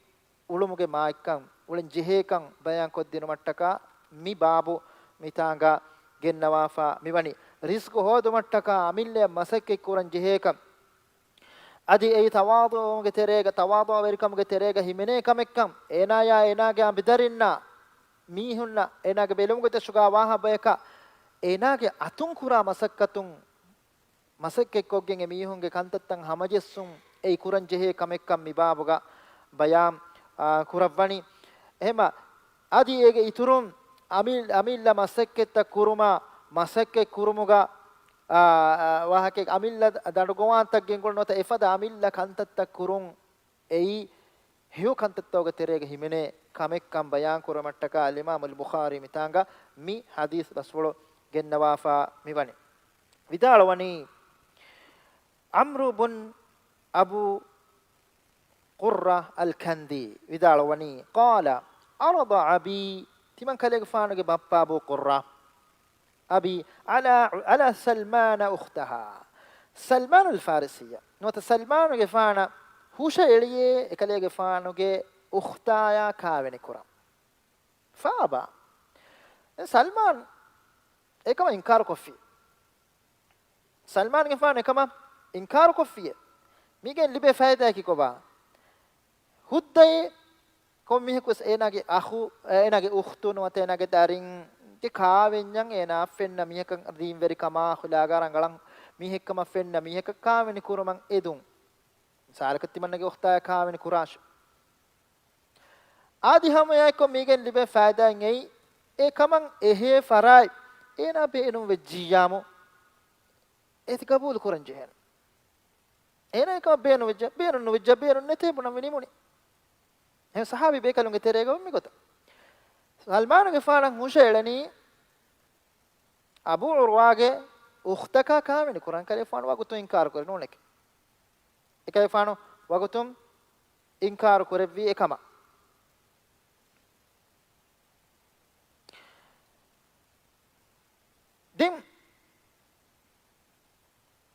އުޅުމުގެ މާތްކަން، އުޅެން ޖެހޭކަން ބަޔާން ކޮށްދިނުމަށްޓަކާ މި ބާބު މިތާނގަ ގެންނަވާފަ މިވަނީ. ރިޒްޤު ހޯދުމަށްޓަކާ އަމިއްލައަށް މަސައްކަތް ކުރަން ޖެހޭކަން. އަދި އެއީ ތަވާޟުޢުގެ ތެރޭގަ، ތަވާޟުޢަވެރިކަމުގެ ތެރޭގަ ހިމެނޭ ކަމެއްކަން، އޭނާޔާ އޭނާގެ އަނބިދަރިންނާ، މީހުންނަށް އޭނާގެ ބެލުމުގެ ދަށުގަ ވާހަ ބަޔަކަށް އޭނާގެ އަތުން ކުރާ މަސައްކަތުން، މަސައްކަތްކޮށްގެން އެ މީހުންގެ ކަންތައްތައް ހަމަޖެއްސުން އެއީ ކުރަން ޖެހޭ ކަމެއްކަން މި ބާބުގަ ބަޔާން، އާ، ކުރައްވަނީ. އެހެމަ އަދި އޭގެ އިތުރުން އަމި-، އަމިއްލަ މަސައްކަތްތައް ކުރުމަށް، މަސައްކަތް ކުރުމުގަ، އާ، ވާހަކައެއް އަމިއްލަ ދަނޑުގޮވާންތައް ގެންގުޅުން ނުވަތަ އެފަދަ އަމިއްލަ ކަންތައްތައް ކުރުން އެއީ ހެޔޮ ކަންތައްތަކުގެ ތެރޭގަ ހިމެނޭ ކަމެއްކަން ބަޔާން ކުރުމަށްޓަކާ އަލްއިމާމު އަލްބުޚާރީ މިތާނގަ މި ޙަދީޘް ބަސްފުޅު ގެންނަވާފަ މިވަނީ. ވިދާޅުވަނީ، ޢަމްރު ބުން އަބޫ ޤުއްރަ އަލްކަންދީ ވިދާޅުވަނީ، ޤާލަ، ޢަރަޟަ އަބީ، ތިމަން ކަލޭގެފާނުގެ ބައްޕަ އަބޫ ޤުއްރަ، އަބީ، ޢަލާ، ޢަލާ ސަލްމާނަ އުޚްތަހާ، ސަލްމާނުލް ފާރިސިއްޔަ، ނުވަތަ ސަލްމާނުގެފާނަށް ހުށައެޅިއޭ އެކަލޭގެފާނުގެ އުޚްތާޔާ ކާވެނި ކުރަން. ފާބާ. ދެން ސަލްމާން އެކަމަށް އިންކާރުކޮށްފި. ސަލްމާންގެފާނު އެކަމަށް އިންކާރުކޮށްފިއޭ. މީގެން ލިބޭ ފައިދާއަކީ ކޮބާ؟ ހުއްދައޭ ކޮން މީހަކުވެސް އޭނާގެ އަޚު، އޭނާގެ އުޚްތު ނުވަތަ އޭނާގެ ދަރިންގެ ކާވެންޏަށް އޭނާ ފެންނަ މީހަކަށް ދީންވެރިކަމާ އަޚުލާގާ ރަނގަޅަށް މީހެއްކަމަށް ފެންނަ މީހަކަށް ކާވެނި ކުރުމަށް އެދުން. މިސާލަކަށް ތިމަންނަގެ އުޚްތާޔާ ކާވެނި ކުރާށި. އާދި ހަމައެއާއެކު މީގެން ލިބޭ ފައިދާއިން އެއީ، އެ ކަމަށް އެހޭ ފަރާތް އޭނާ ބޭނުން ވެއްޖިއްޔާމު، އޭތި ގަބޫލު ކުރަން ޖެހޭނެ. އޭނާ އެކަމަށް ބޭނުން ވެއްޖެ، ބޭނުން ނުވެއްޖެ، ބޭނުން ނެތޭ ބުނަން ވި ނިމުނީ. އެހެން ސަހާބީ ބޭކަލުންގެ ތެރޭގަ މިގޮތަށް ސަލްމާނުގެފާނަށް ހުށައެޅެނީ އަބޫ ޢުރްވާގެ އުޚްތަކާ ކާވެނި ކުރަން. ކަލޭފާނު ވަގުތު އިންކާރު ކުރެ ނޫނެކެ. އެކަލޭފާނު ވަގުތުން އިންކާރު ކުރެއްވީ އެކަމަށް. ދެން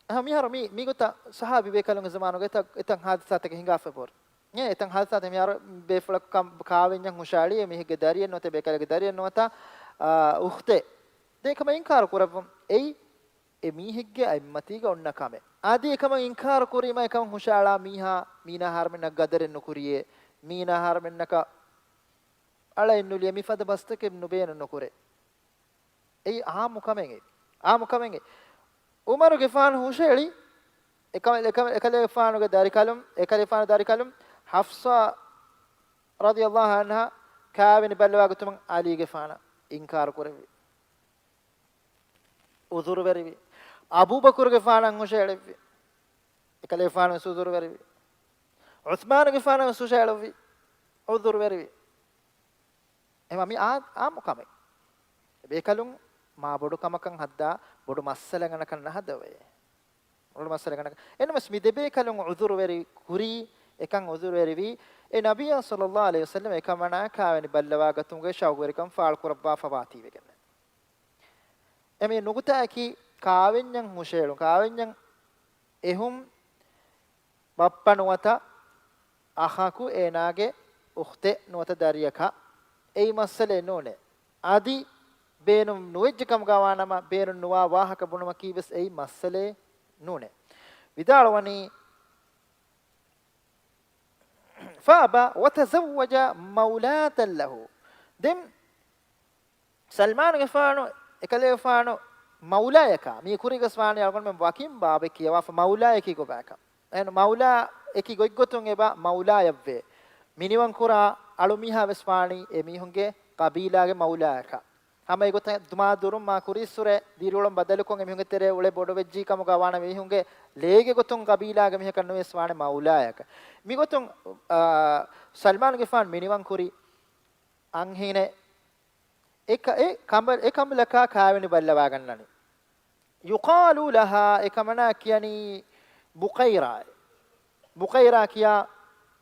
އަހަ، މިހާރު މި، މިގޮތަށް ސަހާބީ ބޭކަލުންގެ ޒަމާނުގަ އެތައް، އެތައް ހާދިސާތަކެއް ހިނގާފަ ބޯރ. އެ، އެތައް ހާދިސާތައް މިހާރު ބޭފުޅަކު ކާ-، ކާވެންޏަށް ހުށައެޅި، އެ މީހެއްގެ ދަރިއެއް ނުވަތަ ބޭކަލެއްގެ ދަރިއެއް ނުވަތަ، އާ، އުޚްތެއް. ދެން އެކަމަށް އިންކާރު ކުރައްވުން. އެއީ އެ މީހެއްގެ އަތްމަތީގަ އޮންނަ ކަމެއް. އަދި އެކަމަށް އިންކާރު ކުރީމަ އެކަމަށް ހުށައަޅާ މީހާ، މީނާ އަހަރުމެންނަށް ގަދަރެއް ނުކުރިޔޭ، މީނާ އަހަރުމެންނަކަށް އަޅައެއް ނުލިޔޭ، މި ފަދަ ބަސްތަކެއް ނުބޭނުން ނުކުރޭ. އެއީ އާއްމު ކަމެއް އެ. އާއްމު ކަމެއް އެ. ޢުމަރުގެފާނު ހުށައެޅި، އެކަ-، އެކަ-، އެކަލޭގެފާނުގެ ދަރިކަލުން، އެކަލޭގެފާނު ދަރިކަލުން ޙަފްޞާ ރަޟިޔަﷲ ޢަންހާ ކާވެނި ބައްލަވާ ގޮތުމަށް ޢަލީގެފާނަށް އިންކާރު ކުރެއްވި. ޢުޛުރުވެރިވި. އަބޫބަކުރުގެފާނަށް ހުށައެޅެއްވި. އެކަލޭގެފާނު ވެސް ޢުޛުރުވެރިވި. ޢުޘްމާނުގެފާނަށް ވެސް ހުށައެޅުއްވި. ޢުޛުރުވެރިވި. އެމަ މި އާ-، އާއްމު ކަމެއް. ބޭކަލުން މާ ބޮޑު ކަމަކަށް ހައްދާ ބޮޑު މައްސަލައެއް ނަކަން ނަހަދަވޭ. ބޮޑު މައްސަލައެއް ނަކަން. އެނަމަސް މި ދެބޭކަލުން ޢުޛުރުވެރި ކުރީ، އެކަން ޢުޛުރުވެރިވީ، އެ ނަބިއްޔާ ޞައްލައްލާހު ޢަލައިހި ވަސައްލަމަ އެކަމަނާ ކާވެނި ބައްލަވާ ގަތުމުގެ ޝައުގުވެރިކަން ފާޅު ކުރައްވާފަވާތީވެގެން. އެ މި ނުކުތާއަކީ ކާވެންޏަށް ހުށައެޅުން، ކާވެންޏަށް އެހުން ބައްޕަ ނުވަތަ އަޚަކު އޭނާގެ އުޚްތެއް ނުވަތަ ދަރިއަކަށް އެއީ މައްސަލައެއް ނޫނޭ. އަދި ބޭނުން ނުވެއްޖެ ކަމުގަ ވާނަމަ، ބޭނުން ނުވާ ވާހަކަ ބުނުމަކީ ވެސް އެއީ މައްސަލައެއް ނޫނޭ. ވިދާޅުވަނީ، فأبى وتزوج مولاة له. ދެން ސަލްމާނުގެފާނު، އެކަލޭގެފާނު މައުލާޔަކާ، މީ ކުރީގަސް ވާނީ އަޅުގަނޑުމެން ވަކިން ބާބެއް ކިޔަވާފަ މައުލާޔަކީ ގޮބާކަށް. އެހެން މައުލާ އެކި ގޮތްގޮތުން އެބަ މައުލާޔަށްވޭ. މިނިވަންކުރާ އަޅުމީހާ ވެސް ވާނީ އެ މީހުންގެ ޤަބީލާގެ މައުލާޔަކަށް. ހަމަ އެގޮތަށް ދުމާ ދުރުން މާ ކުރީއްސުރެ ދިރިއުޅުން ބަދަލުކޮށް އެމީހުންގެ ތެރޭ އުޅެ ބޮޑުވެއްޖީ ކަމުގަ ވާނަމަ މީހުންގެ ލޭގެ ގޮތުން ޤަބީލާގެ މީހަކަށް ނުވެސް ވާނެ މައުލާޔަކަށް. މިގޮތުން، އާ، ސަލްމާނުގެފާނު މިނިވަން ކުރި އަންހެނެއް އެ ކަ-، އެ ކަނބަ-، އެ ކަނބަލަކާ ކާވެނި ބައްލަވާގަންނަނީ. يقال لها، އެކަމަނާ ކިޔަނީ ބުކައިރާ. ބުކައިރާ ކިޔާ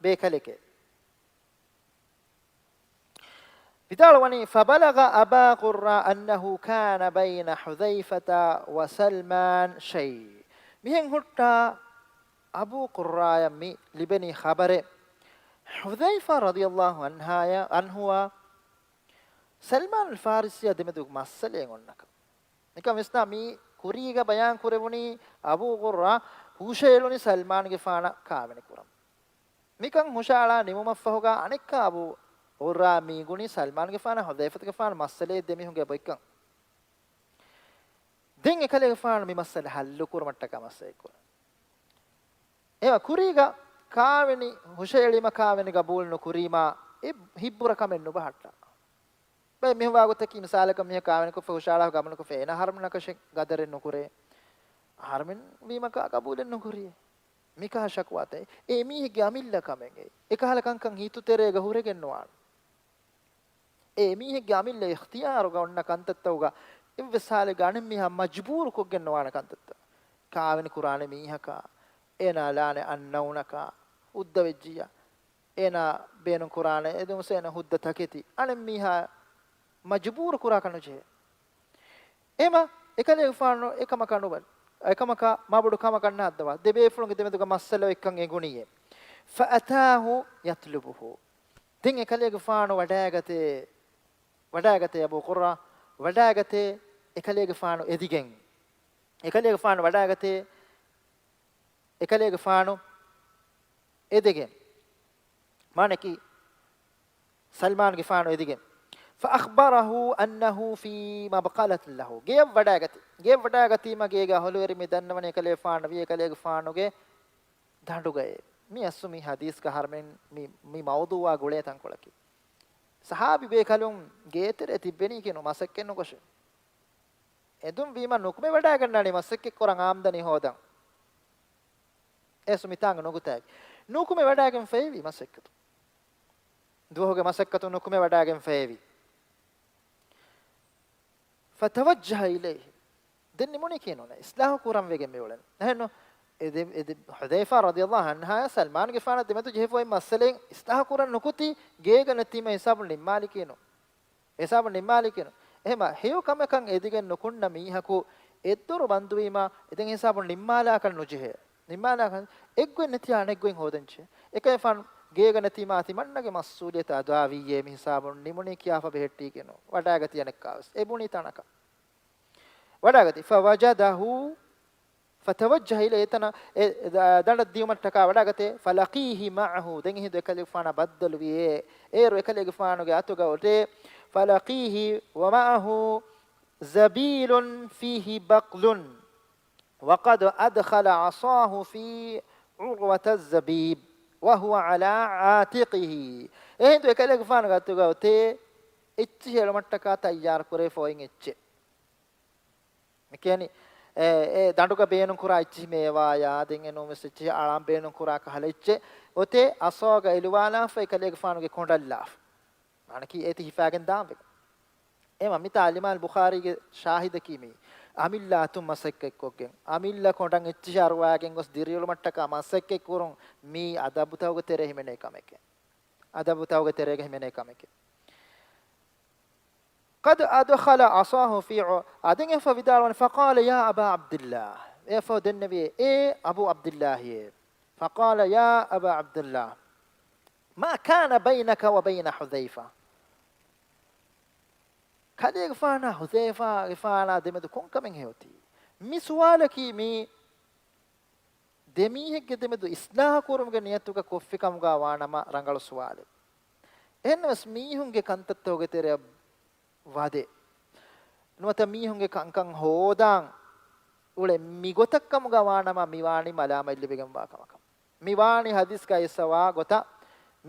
ބޭކަލެކޭ. ވިދާޅުވަނީ، فبلغ أبا قرة أنه كان بين حذيفة وسلمان شيء. މިހެން ހުއްޓާ އަބޫ ޤުއްރާޔަށް މި ލިބެނީ ޚަބަރެއް، ޙުޛައިފާ ރަޟިޔަﷲ ޢަންހާޔަށް، ޢަންހުއާ ސަލްމާން އަލް ފާރިސީއާ ދެމެދު މައްސަލައެއް އޮންނަކަން. ނިކަން ވިސްނާ، މި ކުރީގަ ބަޔާން ކުރެވުނީ އަބޫ ޤުއްރާ ހުށައެޅުނީ ސަލްމާންގެފާނަށް ކާވެނި ކުރަން. މިކަން ހުށައަޅާ ނިމުމަށްފަހުގަ އަނެއްކާ އަބޫ ޤުއްރާ މީގުނީ ސަލްމާންގެފާނަށް ޙުޛައިފަތުގެފާނު މައްސަލައެއް ދެމީހުންގެ ބޮއްކަން. ދެން އެކަލޭގެފާނު މި މައްސަލަ ޙައްލު ކުރުމަށްޓަކާ މަސައްކަތް ކުރަން. އެވަ ކުރީގަ ކާވެނި ހުށައެޅީމަ ކާވެނި ގަބޫލު ނުކުރީމާ އެ ހިއްބުރަ ކަމެއް ނުބަހައްޓާ. ބައެއް މިހު ވާގޮތަކީ މިސާލަކަށް މީހަކު ކާވެނިކޮށްފަ ހުށައަޅާ ގަބޫލުކޮށްފަ އޭނަ އަހަރުމެންނަކަށެއް ގަދަރެއް ނުކުރޭ. އަހަރުމެން ވީމަކާ ގަބޫލެއް ނުކުރިޔޭ. މިކަހަ ޝަކުވާތައް އެ މީހެއްގެ އަމިއްލަ ކަމެއް އެ. އެކަހަލަ ކަންކަން ހިތުތެރޭގަ ހުރެގެން ނުވާން. އެ މީހެއްގެ އަމިއްލަ އިޚްތިޔާރުގަ އޮންނަ ކަންތައްތައުގަ އެއްވެސް ހާލެއްގަ އަނެއް މީހާ މަޖުބޫރު ކޮށްގެން ނުވާނެ ކަންތައްތައް. ކާވެނި ކުރާނެ މީހަކާ، އޭނާ ލާނެ އަންނައުނަކާ، ހުއްދަ ވެއްޖިއްޔާ، އޭނާ ބޭނުން ކުރާނެ އެދުމުސް އޭނަ ހުއްދަ ތަކެތި. އަނެއް މީހާ މަޖުބޫރު ކުރާކަށް ނުޖެހޭ. އެމަ އެކަލޭގެފާނު އެކަމަކަށް ނުބަލި. އެކަމަކަށް މާބޮޑު ކަމަކަށް ނާއްދަވާ. ދެ ބޭފުޅުންގެ ދެމެދުގަ މައްސަލަ އެއްކަން އެނގުނީއޭ. فأتاه يطلبه. ދެން އެކަލޭގެފާނު ވަޑައިގަތޭ، ވަޑައިގަތޭ އަބޫ ޤުއްރާ، ވަޑައިގަތޭ އެކަލޭގެފާނު އެދިގެން. އެކަލޭގެފާނު ވަޑައިގަތޭ، އެކަލޭގެފާނު އެދެގެން. މާނަކީ، ސަލްމާންގެފާނު އެދިގެން. فأخبره أنه في مبقلة له. ގެޔަށް ވަޑައިގަތީ. ގެޔަށް ވަޑައިގަތީމަ ގޭގެ އަހުލުވެރި މި ދަންނަވަނީ އެކަލޭގެފާނު ވީ އެކަލޭގެފާނުގެ ދަނޑުގައޭ. މި އަސްލު މި ޙަދީޘްގަ އަހަރުމެން މި، މި މައުޟޫޢާ ގުޅޭ ތަންކޮޅަކީ. ޞަޙާބީ ބޭކަލުން ގޭތެރޭ ތިއްބެނީކީ ނު މަސައްކަތް ނުކޮށެ. އެދުން ވީމަ ނުކުމެ ވަޑައިގަންނާނީ މަސައްކަތް ކުރަން އާމްދަނީ ހޯދަން. އެސް މިތާނގެ ނުކުތާއެކީ. ނުކުމެ ވަޑައިގެން ފައިވީ މަސައްކަތު. ދުވަހުގެ މަސައްކަތު ނުކުމެ ވަޑައިގެން ފައިވީ. فتوجه إليه. ދެން ނިމުނީކީ ނޫނޭ. އިސްލާހު ކުރަން ވެގެން މި އުޅެނީ. އެހެންނު، އެ ދެ، އެ ދެ، ޙުޛައިފާ ރަޟިޔަﷲ ޢަންހާއާ ސަލްމާންގެފާނާ ދެމެދު ޖެހިފައި މައްސަލައެއް އިސްލާހު ކުރަން ނުކުތީ، ގޭގަ ނެތީމަ ހިސާބުން ނިންމާލީކީ ނޫން. ހިސާބުން ނިންމާލީކީ ނޫން. އެހެމަ ހެޔޮ ކަމަކަށް އެދިގެން ނުކުންނަ މީހަކު އެއްދޮރު ބަންދުވީމަ، އެދެން ހިސާބުން ނިންމާލާކަށް ނުޖެހޭ. ނިންމާލާކަށް އެއްގޮތް ނެތިޔާ އަނެއްގޮތް ހޯދަންޖެހޭ. އެކަލޭގެފާނު ގޭގަ ނެތީމާ ތިމަންނަގެ މަސްއޫލިއްޔަތު އަދާވިއްޔޭ މި ހިސާބުން ނިމުނީ ކިޔާފަ ބެހެއްޓީކީ ނޫން. ވަޑައިގަތީ އަނެއްކާވެސް. އެ ބުނީ ތަނަކަށް. ވަޑައިގަތީ. فوجده، فتوجه إليه، އެތަނަށް އެ، އެ، ދަ، ދަނޑަށް ދިޔުމަށްޓަކާ ވަޑައިގަތޭ. فلقيه معه، ދެން އެހިނދު އެކަލޭގެފާނާ ބައްދަލުވިއޭ. އޭރު އެކަލޭގެފާނުގެ އަތުގަ އޮތޭ. فلقيه ومعه زبيل فيه بقل وقد أدخل عصاه في عروة الزبيب وهو على عاتقه. އެހިނދު އެކަލޭގެފާނުގެ އަތުގަ އޮތޭ އެއްޗިހި އެޅުމަށްޓަކާ ތައްޔާރު ކުރެވިފަ އޮތް އެއްޗެއް. މިކިޔަނީ، އެ، އެ ދަނޑުގަ ބޭނުން ކުރާ އެއްޗިހި މޭވާޔާ، ދެން އެނޫންވެސް އެއްޗިހި އަޅާން ބޭނުން ކުރާ ކަހަލަ އެއްޗެއް އޮތޭ އަސޯގަ އެލުވާލާފަ އެކަލޭގެފާނުގެ ކޮނޑަށްލާފަ. މާނަކީ އޭތި ހިފާގެން ދާން ވެގެން. އެމަ މިތާ އަލްއިމާމް ބުޚާރީގެ ޝާހިދަކީ މީ. އަމިއްލަ އަތުން މަސައްކަތްކޮށްގެން، އަމިއްލަ ކޮނޑަށް އެއްޗިހި އަރުވާގެން ގޮސް ދިރިއުޅުމަށްޓަކާ މަސައްކަތް ކުރުން މީ އަދަބުތަކުގެ ތެރޭ ހިމެނޭ ކަމެކޭ. އަދަބުތަކުގެ ތެރޭގަ ހިމެނޭ ކަމެކޭ. قد أدخل عصاه في ع، އަދި އެފަ ވިދާޅުވަނީ، فقال يا أبا عبد الله، އެފަ ދެންނެވި، އޭ އަބޫ ޢަބްދިއްލާހިއޭ. فقال يا أبا عبد الله، ما كان بينك وبين حذيفة؟ ކަލޭގެފާނާ ޙުޛައިފާގެފާނާ ދެމެދު ކޮންކަމެއް ހެޔޮތީ؟ މި ސުވާލަކީ މީ ދެމީހެއްގެ ދެމެދު އިސްލާހު ކުރުމުގެ ނިޔަތުގަ ކޮށްފި ކަމުގަ ވާނަމަ ރަނގަޅު ސުވާލެއް. އެހެންނަމަވެސް މީހުންގެ ކަންތައްތަކުގެ ތެރެއަށް ވަދެ، ނުވަތަ މީހުންގެ ކަންކަން ހޯދާން އުޅެ މިގޮތަށް ކަމުގަ ވާނަމަ މިވާނީ މަލާމަތް ލިބިގެންވާ ކަމަކަށް. މިވާނީ ޙަދީޘްގައި އިސްވާ ގޮތަށް،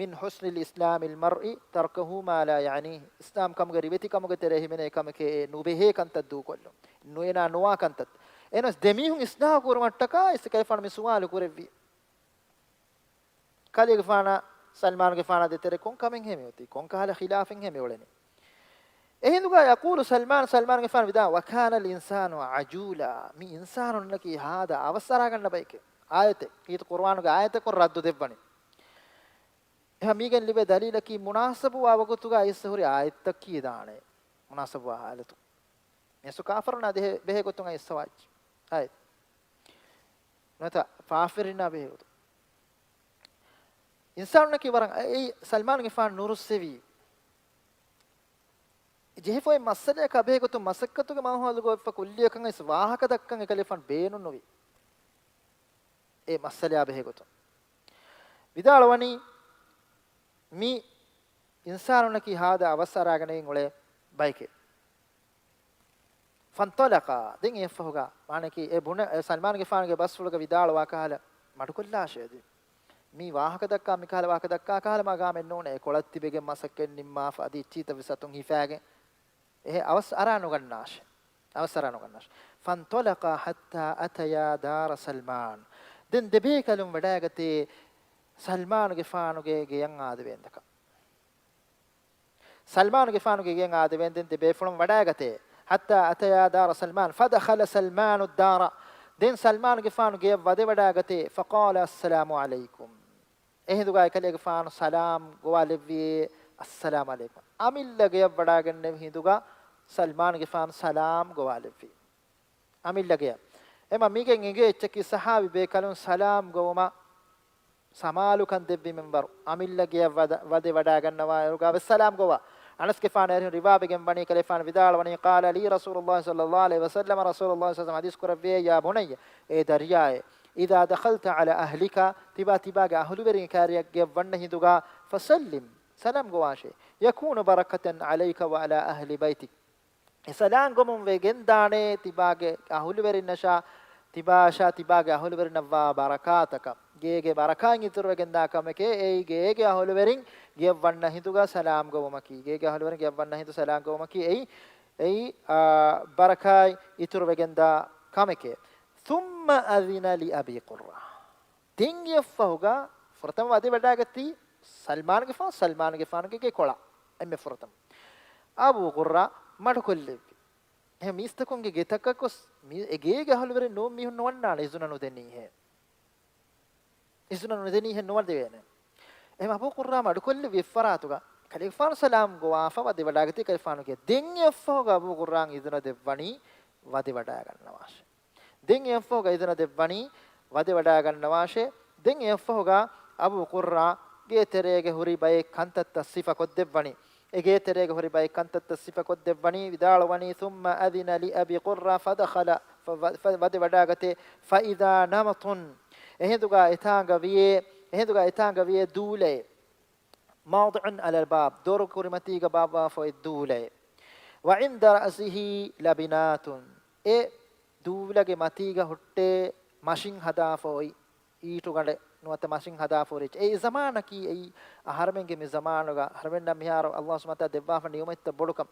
من حسن إسلام المرء تركه ما لا يعنيه، އިސްލާމް ކަމުގެ ރިވެތި ކަމުގެ ތެރޭ ހިމެނޭ ކަމެކޭ އެ ނުބެހޭ ކަންތައް ދޫކޮށްލުން، ނުއެނާ ނުވާ ކަންތައް. އެހެނަސް ދެމީހުން އިސްލާހު ކުރުމަށްޓަކާ އިސްކަލޭފާނު މި ސުވާލު ކުރެއްވި. ކަލޭގެފާނާ ސަލްމާނުގެފާނާ ދޭތެރޭ ކޮން ކަމެއްހޭ މިއޮތީ؟ ކޮން ކަހަލަ ޚިލާފެއްހޭ މިއުޅެނީ؟ އެހިނދުގަ يقول سلمان، ސަލްމާނުގެފާނު ވިދާ، وكان الإنسان عجولا، މި އިންސާނުންނަކީ ހާދަ އަވަސް އަރާގަންނަ ބައެކޭ. އާޔަތެއް، ކީރިތި ޤުރުއާނުގެ އާޔަތަކުން ރައްދު ދެއްވަނީ. އެހާ މީގެން ލިބޭ ދަލީލަކީ މުނާސަބުވާ ވަގުތުގަ އިސް ހުރި އާޔަތްތައް ކީ ދާނެ. މުނާސަބުވާ ހާލަތު. މިއަސް ކާފަރުންނާ ދެހެ-، ބެހޭ ގޮތުން އައިސް ސަވާއްޗި. އާޔަތް. ނުވަތަ ފާފިރިންނާ ބެހޭ ގޮތުން. އިންސާނުންނަކީ ވަރަށް އެ-، އެއީ ސަލްމާންގެފާނު ނުރުއްސެވީ. ޖެހިފައި މައްސަލަޔަކާ ބެހޭގޮތުން މަސައްކަތުގެ މައުހާލުގަ އޮތްފަ ކުއްލިއަކަށް ވެސް ވާހަކަ ދައްކަން އެކަލޭފާނު ބޭނުންނުވި. އެ މައްސަލަޔާ ބެހޭގޮތުން. ވިދާޅުވަނީ މި އިންސާނުންނަކީ ހާދަ އަވަސް އަރާގަނެގެން އުޅޭ ބައެކޭ. فانطلقا، ދެން އެއަށްފަހުގަ، މާނަކީ އެ ބުނެ، އެ ސަލްމާންގެފާނުގެ ބަސްފުޅުގަ ވިދާޅުވާ ކަހަލަ މަޑުކޮށްލާށޭ އަދި. މީ ވާހަކަ ދައްކާ، މިކަހަލަ ވާހަކަ ދައްކާ ކަހަލަ މަގާމެއް ނޫނޭ، ކޮޅަށް ތިބެގެން މަސައްކަތް ނިންމާފަ އަދި އެއްޗިހިތައް ވެސް އަތުން ހިފާގެން. އެހެ އަވަސް އަރާ ނުގަންނާށޭ. އަވަސް އަރާ ނުގަންނާށޭ. فانطلقا حتى أتيا دار سلمان. ދެން ދެބޭކަލުން ވަޑައިގަތޭ ސަލްމާނުގެފާނުގެ ގެޔަށް އާދެވޭންދަކަ. ސަލްމާނުގެފާނުގެ ގެޔަށް އާދެވޭންދެން ދެބޭފުޅުން ވަޑައިގަތޭ. حتى أتيا دار سلمان، فدخل سلمان الدار. ދެން ސަލްމާނުގެފާނު ގެޔަށް ވަދެ ވަޑައިގަތޭ. فقال السلام عليكم. އެހިނދުގަ އެކަލޭގެފާނު ސަލާމް ގޮވާލެއްވިއޭ، السلام عليكم. އަމިއްލަ ގެޔަށް ވަޑައިގެންނެވި ހިނދުގަ ސަލްމާނުގެފާނު ސަލާމް ގޮވާލެއްވި. އަމިއްލަ ގެޔަށް. އެމަ މީގެން އެނގޭ އެއްޗަކީ ސަހާބީ ބޭކަލުން ސަލާމް ގޮވުމަށް ސަމާލުކަން ދެއްވި މިންވަރު. އަމިއްލަ ގެޔަށް ވަދަ، ވަދެ ވަޑައިގަންނަވާއިރުގަ ވެސް ސަލާމް ގޮވާ. އަނަސްގެފާނަށް އެރިހުން ރިވާވެގެން ވަނީ ކަލޭފާނު ވިދާޅުވަނީ، قال لي رسول الله صلى الله عليه وسلم، ރަސޫލުﷲ ޞައްލަﷲ ޢަލައިހި ވަސައްލަމަ ޙަދީޘް ކުރެއްވިއޭ، يا بني، އޭ ދަރިޔާއޭ، إذا دخلت على أهلك، ތިބާ ތިބާގެ އަހުލުވެރިން ކާރިއަށް ގެއަށް ވަންނަ ހިނދުގަ، فسلم، ސަލާމް ގޮވާށޭ، يكون بركة عليك وعلى أهل بيتك، އެ ސަލާމް ގޮމުން ވެގެންދާނޭ ތިބާގެ އަހުލުވެރިންނަށާ، ތިބާއަށާ ތިބާގެ އަހުލުވެރިންނަށްވާ ބަރަކާތަކަށް. ގޭގެ ބަރަކާތް އިތުރުވެގެންދާ ކަމެކޭ. އެއީ ގޭގެ އަހުލުވެރިން ގެޔަށް ވަންނަ ހިނދުގަ ސަލާމް ގޮވުމަކީ. ގޭގެ އަހުލުވެރިން ގެޔަށް ވަންނަ ހިނދު ސަލާމް ގޮވުމަކީ އެއީ، އެއީ، އާ، ބަރަކާތް އިތުރުވެގެންދާ ކަމެކޭ. ثُمَّ أَذِنَ لِأَبِي قُرَّةَ. ދެން އެއަށްފަހުގަ ފުރަތަމަ ވަދެވަޑައިގަތީ ސަލްމާނުގެފާނު، ސަލްމާނުގެފާނުގެ ގެކޮޅަށް އެންމެ ފުރަތަމަ އަބޫ ޤުއްރާ މަޑުކޮށްލެއްވި. އެހެން މީސްތަކުންގެ ގެތަކަށް ގޮސް، މި އެ ގޭގެ އަހުލުވެރިން ނޫން މީހުން ނުވަންނާނެ އިޒުނަ ނުދެނީހޭ. އިޒުނަ ނުދެނީހެން ނުވަދެވޭނެ. އެހެން އަބޫ ޤުއްރާ މަޑުކޮށްލެއްވި އެއްފަރާތުގަ ކަލޭގެފާނު ސަލާމް ގޮވާފަ ވަދެވަޑައިގަތީ ކަލޭގެފާނުގެ. ދެން އެއަށްފަހުގަ އަބޫ ޤުއްރާ އިޒުނަ ދެއްވަނީ ވަދެވަޑައިގަންނަވާށޭ. ދެން އެއަށްފަހުގަ އިޒުނަ ދެއްވަނީ ވަދެވަޑައިގަންނަވާށޭ. ދެން އެއަށްފަހުގަ އަބޫ ޤުއްރާގެ ތެރޭގަ ހުރި ބައެއް ކަންތައްތައް ސިފަކޮށްދެއްވަނީ. އެ ގޭތެރޭގަ ހުރި ބައެއް ކަންތައްތައް ސިފަކޮށްދެއްވަނީ، ވިދާޅުވަނީ، ثُمَّ أَذِنَ لِأَبِي قُرَّةَ فَدَخَلَ، ފަ-، ވަ-، ފަ-، ވަދެވަޑައިގަތޭ، فَإِذَا نَمَطٌ، އެހިނދުގަ އެތާނގަ ވިޔޭ، އެހިނދުގަ އެތާނގަ ވިޔޭ ދޫލައެއް، مَوْضِعٌ عَلَى الْبَابِ، ދޮރު ކުރިމަތީގަ ބާއްވާފައި ދޫލައެއް، وَعِنْدَ رَأْسِهِ لَبِنَاتٌ، އެ ދޫލަގެ މަތީގަ ހުއްޓޭ މަށިން ހަދާފަ އޮތް އީޓުގަނޑެއް ނުވަތަ މަށިން ހަދާފަ އޮތް އެއްޗެއް. އެ ޒަމާނަކީ އެއީ އަހަރެމެންގެ މި ޒަމާނުގަ، އަހަރެމެންނަށް މިހާރު ﷲ ސުބްޙާނަހޫ ވަތަޢާލާ ދެއްވާފަ ނިޢުމަތްތައް ބޮޑުކަން.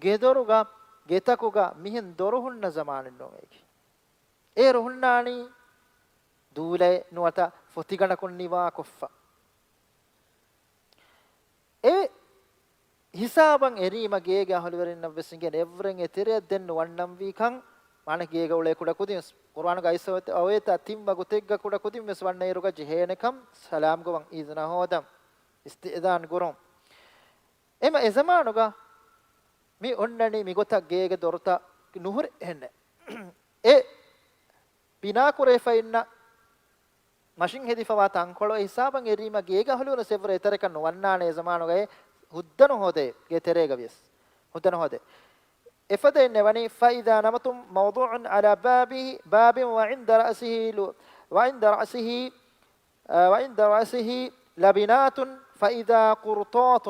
ގެދޮރުގަ، ގެތަކުގަ މިހެން ދޮރު ހުންނަ ޒަމާނެއް ނޫން އޭގެ. އޭރު ހުންނާނީ ދޫލައެއް ނުވަތަ ފޮތިގަނޑަކުން ނިވާކޮށްފަ. އެ ހިސާބަށް އެރީމަ ގޭގެ އަހުލުވެރިންނަށް ވެސް އިނގޭނެ އެއްވުރެން އެތެރެއަށް ދެން ނުވަންނަންވީކަން، މާނަ ގޭގަ އުޅޭ ކުޑަކުދިން ވެސް، ޤުރުއާނުގަ އައިސް އޮވޭތާ ތިން ވަގުތެއްގަ ކުޑަކުދިން ވެސް ވަންނައިރުގަ ޖެހޭނެކަން، ސަލާމް ގޮވަން، އިޒުނަ ހޯދަން، އިސްތިއިޒާން ގުރުން. އެމަ އެޒަމާނުގަ މި އޮންނަނީ މިގޮތަށް ގޭގެ ދޮރުތައް ނުހުރި އެހެންނެއް. އެ ބިނާކުރެވިފައިންނަ މަށިން ހެދިފަވާ ތަންކޮޅު އެ ހިސާބަށް އެރީމަ ގޭގަ އަހުލުވެރިން އެއްވުރެ އެތެރެކަށް ނުވަންނާނެ އެ ޒަމާނުގައި ހުއްދަނު ހޯދޭ ގޭ ތެރޭގަ ވިޔަސް. ހުއްދަނު ހޯދޭ. އެފަދައިން އެވަނީ فَإِذَا نَمَطٌ مَوْضُوعٌ عَلَى بَابِهِ، بَابٍ وَعِنْدَ رَأْسِهِ لُ-، وَعِنْدَ رَأْسِهِ، އަ، وَعِنْدَ رَأْسِهِ لَبِنَاتٌ فَإِذَا قُرْطَاتٌ،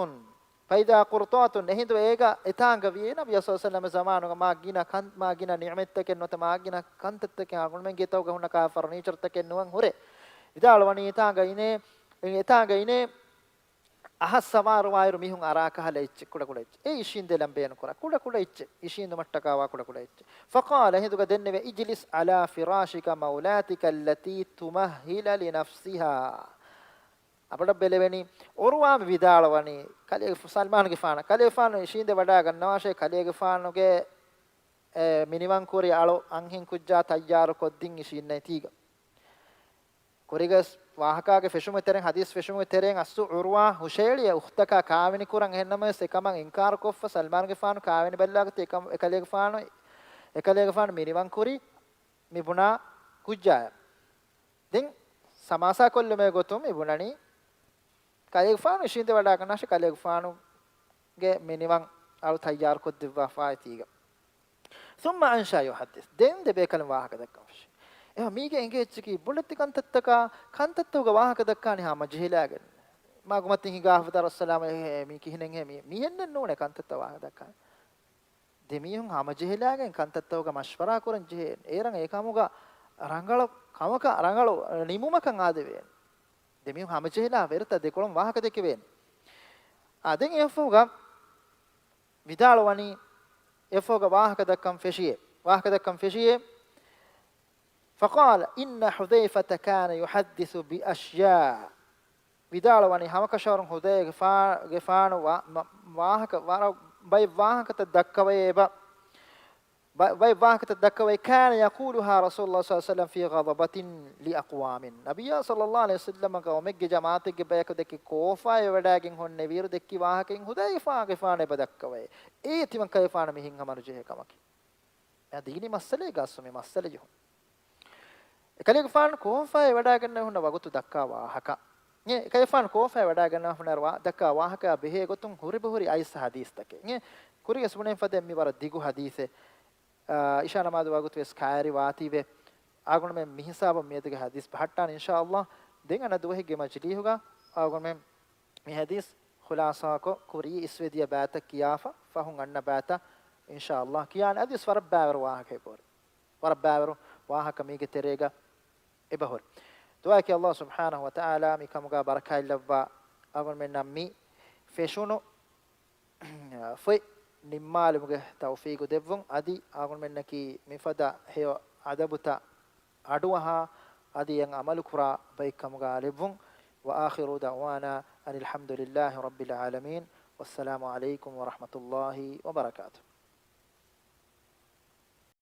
فَإِذَا قُرْطَاتٌ، އެހިނދު އޭގަ އެތާނގަ ވިޔޭ ނަބިއްޔާ ޞައްލަﷲު ޢަލައިހި ވަސައްލަމަ ޒަމާނުގަ މާ ގިނަ ކަން-، މާ ގިނަ ނިޢުމަތްތަކެއް ނުވަތަ މާ ގިނަ ކަންތައްތަކެއް އަޅުގަނޑުމެން ގެތަކުގަ ހުންނަ ކާ ފަރުނީޗަރުތަކެއް ނުވަން ހުރޭ. ވިދާޅުވަނީ އެތާނގަ އިނޭ، އެތާނގަ އިނޭ އަހަށް ސަވާރުވާއިރު މީހުން އަރާ ކަހަލަ އެއްޗެއް، ކުޑަކުޑަ އެއްޗެއް. އެ އިށީނދެލަން ބޭނުންކުރާ ކުޑަކުޑަ އެއްޗެއް، އިށީނދުމަށްޓަކާވާ ކުޑަކުޑަ އެއްޗެއް. فَقَالَ، އެހިނދުގަ ދެންނެވެ، اجْلِسْ عَلَى فِرَاشِكَ مَوْلَاتِكَ الَّتِي تُمَهِّلُ لِنَفْسِهَا. އަބަޑަށް ބެލެވެނީ، ޢުރުވާ މި ވިދާޅުވަނީ، ކަލޭ-، ސަލްމާނުގެފާނަށް، ކަލޭގެފާނު އިށީނދެ ވަޑައިގަންނަވާށޭ، ކަލޭގެފާނުގެ، އެ، މިނިވަންކުރި އަޅު އަންހެން ކުއްޖާ ތައްޔާރު ކޮށްދިން އިށީންނައިތީގަ. ކުރިގަސް ވާހަކާގެ ފެށުމުގެ ތެރެއިން، ޙަދީޘް ފެށުމުގެ ތެރެއިން އަސްލު ޢުރުވާ ހުށައެޅި އެ އުޚްތަކާ ކާވެނި ކުރަން. އެހެންނަމަވެސް އެކަމަށް އިންކާރު ކޮށްފަ ސަލްމާނުގެފާނު ކާވެނި ބައްލަވައިގަތީ އެކަ-، އެކަލޭގެފާނު، އެކަލޭގެފާނު މިނިވަން ކުރީ މި ބުނާ ކުއްޖާޔަށް. ދެން ސަމާސާ ކޮށްލުމުގެ ގޮތުން މި ބުނަނީ ކަލޭގެފާނު އިށީނދެ ވަޑައިގަންނާށޭ، ކަލޭގެފާނުގެ މިނިވަން އަޅު ތައްޔާރު ކޮށްދެއްވާފައިތީގަ. ثُمَّ أَنْشَأَ يُحَدِّثُ. ދެން ދެބޭކަލުން ވާހަކަ ދައްކަން ފެށި. އެހެން މީގެ އެނގޭ އެއްޗަކީ ބޮޑެތި ކަންތައްތަކާ، ކަންތައްތަކުގަ ވާހަކަ ދައްކާނީ ހަމަޖެހިލާގެން. މަގުމަތިން ހިނގާ ހަފަތަރަ އައްސަލާމް އޭ، މީ ކިހިނެއްހޭ މީ؟ މިހެންނެއް ނޫނޭ ކަންތައްތައް ވާހަކަ ދައްކާނީ. ދެމީހުން ހަމަޖެހިލާގެން ކަންތައްތަކުގަ މަޝްވަރާ ކުރަން ޖެހޭނެ. އޭރަށް އެކަމުގަ ރަނގަޅު ކަމަކަށް ރަނގަޅު ނިމުމަކަށް އާދެވޭނެ. ދެމީހުން ހަމަޖެހިލާ ވެރިތައް ދެކޮޅުން ވާހަކަ ދެކެވޭނެ. އާ، ދެން އެއަށްފަހުގަ ވިދާޅުވަނީ، އެއަށްފަހުގަ ވާހަކަ ދައްކަން ފެށިއޭ. ވާހަކަ ދައްކަން ފެށިއޭ. فَقَالَ إِنَّ حُذَيْفَةَ كَانَ يُحَدِّثُ بِأَشْيَاءَ. ވިދާޅުވަނީ ހަމަކަށަވަރުން ޙުޛައިފާ-، ގެފާނު ވާ-، މަ-، ވާހަކަ، ވަރަށް ބައެއް ވާހަކަތައް ދައްކަވައޭ އެބަ. ބަ-، ބައެއް ވާހަކަތައް ދައްކަވައޭ، كَانَ يَقُولُهَا رَسُولُ اللَّهِ صَلَّى اللَّهُ عَلَيْهِ وَسَلَّمَ فِي غَضَبَةٍ لِأَقْوَامٍ. ނަބިއްޔާ ޞައްލައްލާހު ޢަލައިހި ވަސައްލަމަ ޤައުމެއްގެ ޖަމާޢަތެއްގެ ބަޔަކު ދެކެ ކޯފާވެވަޑައިގެން ހުންނެވިއިރު ދެއްކި ވާހަކައިން ޙުޛައިފާގެފާނު އެބަ ދައްކަވައޭ. އެއީ ތިމަންކަލޭގެފާނު މި ހިތްހަމަނުޖެހޭ ކަމަކީ. އެ ދީނީ މައްސަލައެއްގަ އަސްލު މި މައްސަލަ ޖެހުން. އެކަލޭގެފާނު ކޯފާވެވަޑައިގެން ހުންނަ ވަގުތު ދައްކާ ވާހަކަ. އެ އެކަލޭގެފާނު ކޯފާވެވަޑައިގަންނަވާ ހުންނަ ވާ-، ދައްކާ ވާހަކައާ ބެހޭ ގޮތުން ހުރިބަހުރި އައިސް ޙަދީޘްތަކެއް. އެ ކުރިގަސް ބުނެން ފަދައިން މި ވަރަށް ދިގު ޙަދީޘެއް. އާ، އިޝާ ނަމާދު ވަގުތު ވެސް ކައިރި ވާތީވެ. އަޅުގަނޑުމެން މި ހިސާބަށް މިއަދުގެ ޙަދީޘް ބަހައްޓާނީ އިންޝާﷲ. ދެން އަނެއް ދުވަހެއްގެ މަޖިލީހުގަ އަޅުގަނޑުމެން މި ޙަދީޘް ޚުލާޞާކޮށް ކުރީ އިސްވެދިޔަ ބައިތައް ކިޔާފަ، ފަހުން އަންނަ ބައިތައް އިންޝާﷲ ކިޔާނެ. އަދިވެސް ވަރަށް ބައިވަރު ވާހަކަ އެބަހުރި. ވަރަށް ބައިވަރު ވާހަކަ މީގެ ތެރޭގަ އެބަހުރި. ދުޢާއަކީ ﷲ ސުބްޙާނަހޫ ވަތަޢާލާ މި ކަމުގަ ބަރަކާތްލައްވާ އަޅުގަނޑުމެންނަށް މި ފެށުނު ފޮތް ނިންމާލުމުގެ ތައުފީގު ދެއްވުން. އަދި އަޅުގަނޑުމެންނަކީ މިފަދަ ހެޔޮ އަދަބުތައް އަޑުއަހާ އަދި އެއަށް ޢަމަލުކުރާ ބައެއް ކަމުގަ ލެއްވުން. وآخر دعوانا أن الحمد لله رب العالمين. والسلام عليكم ورحمة الله وبركاته.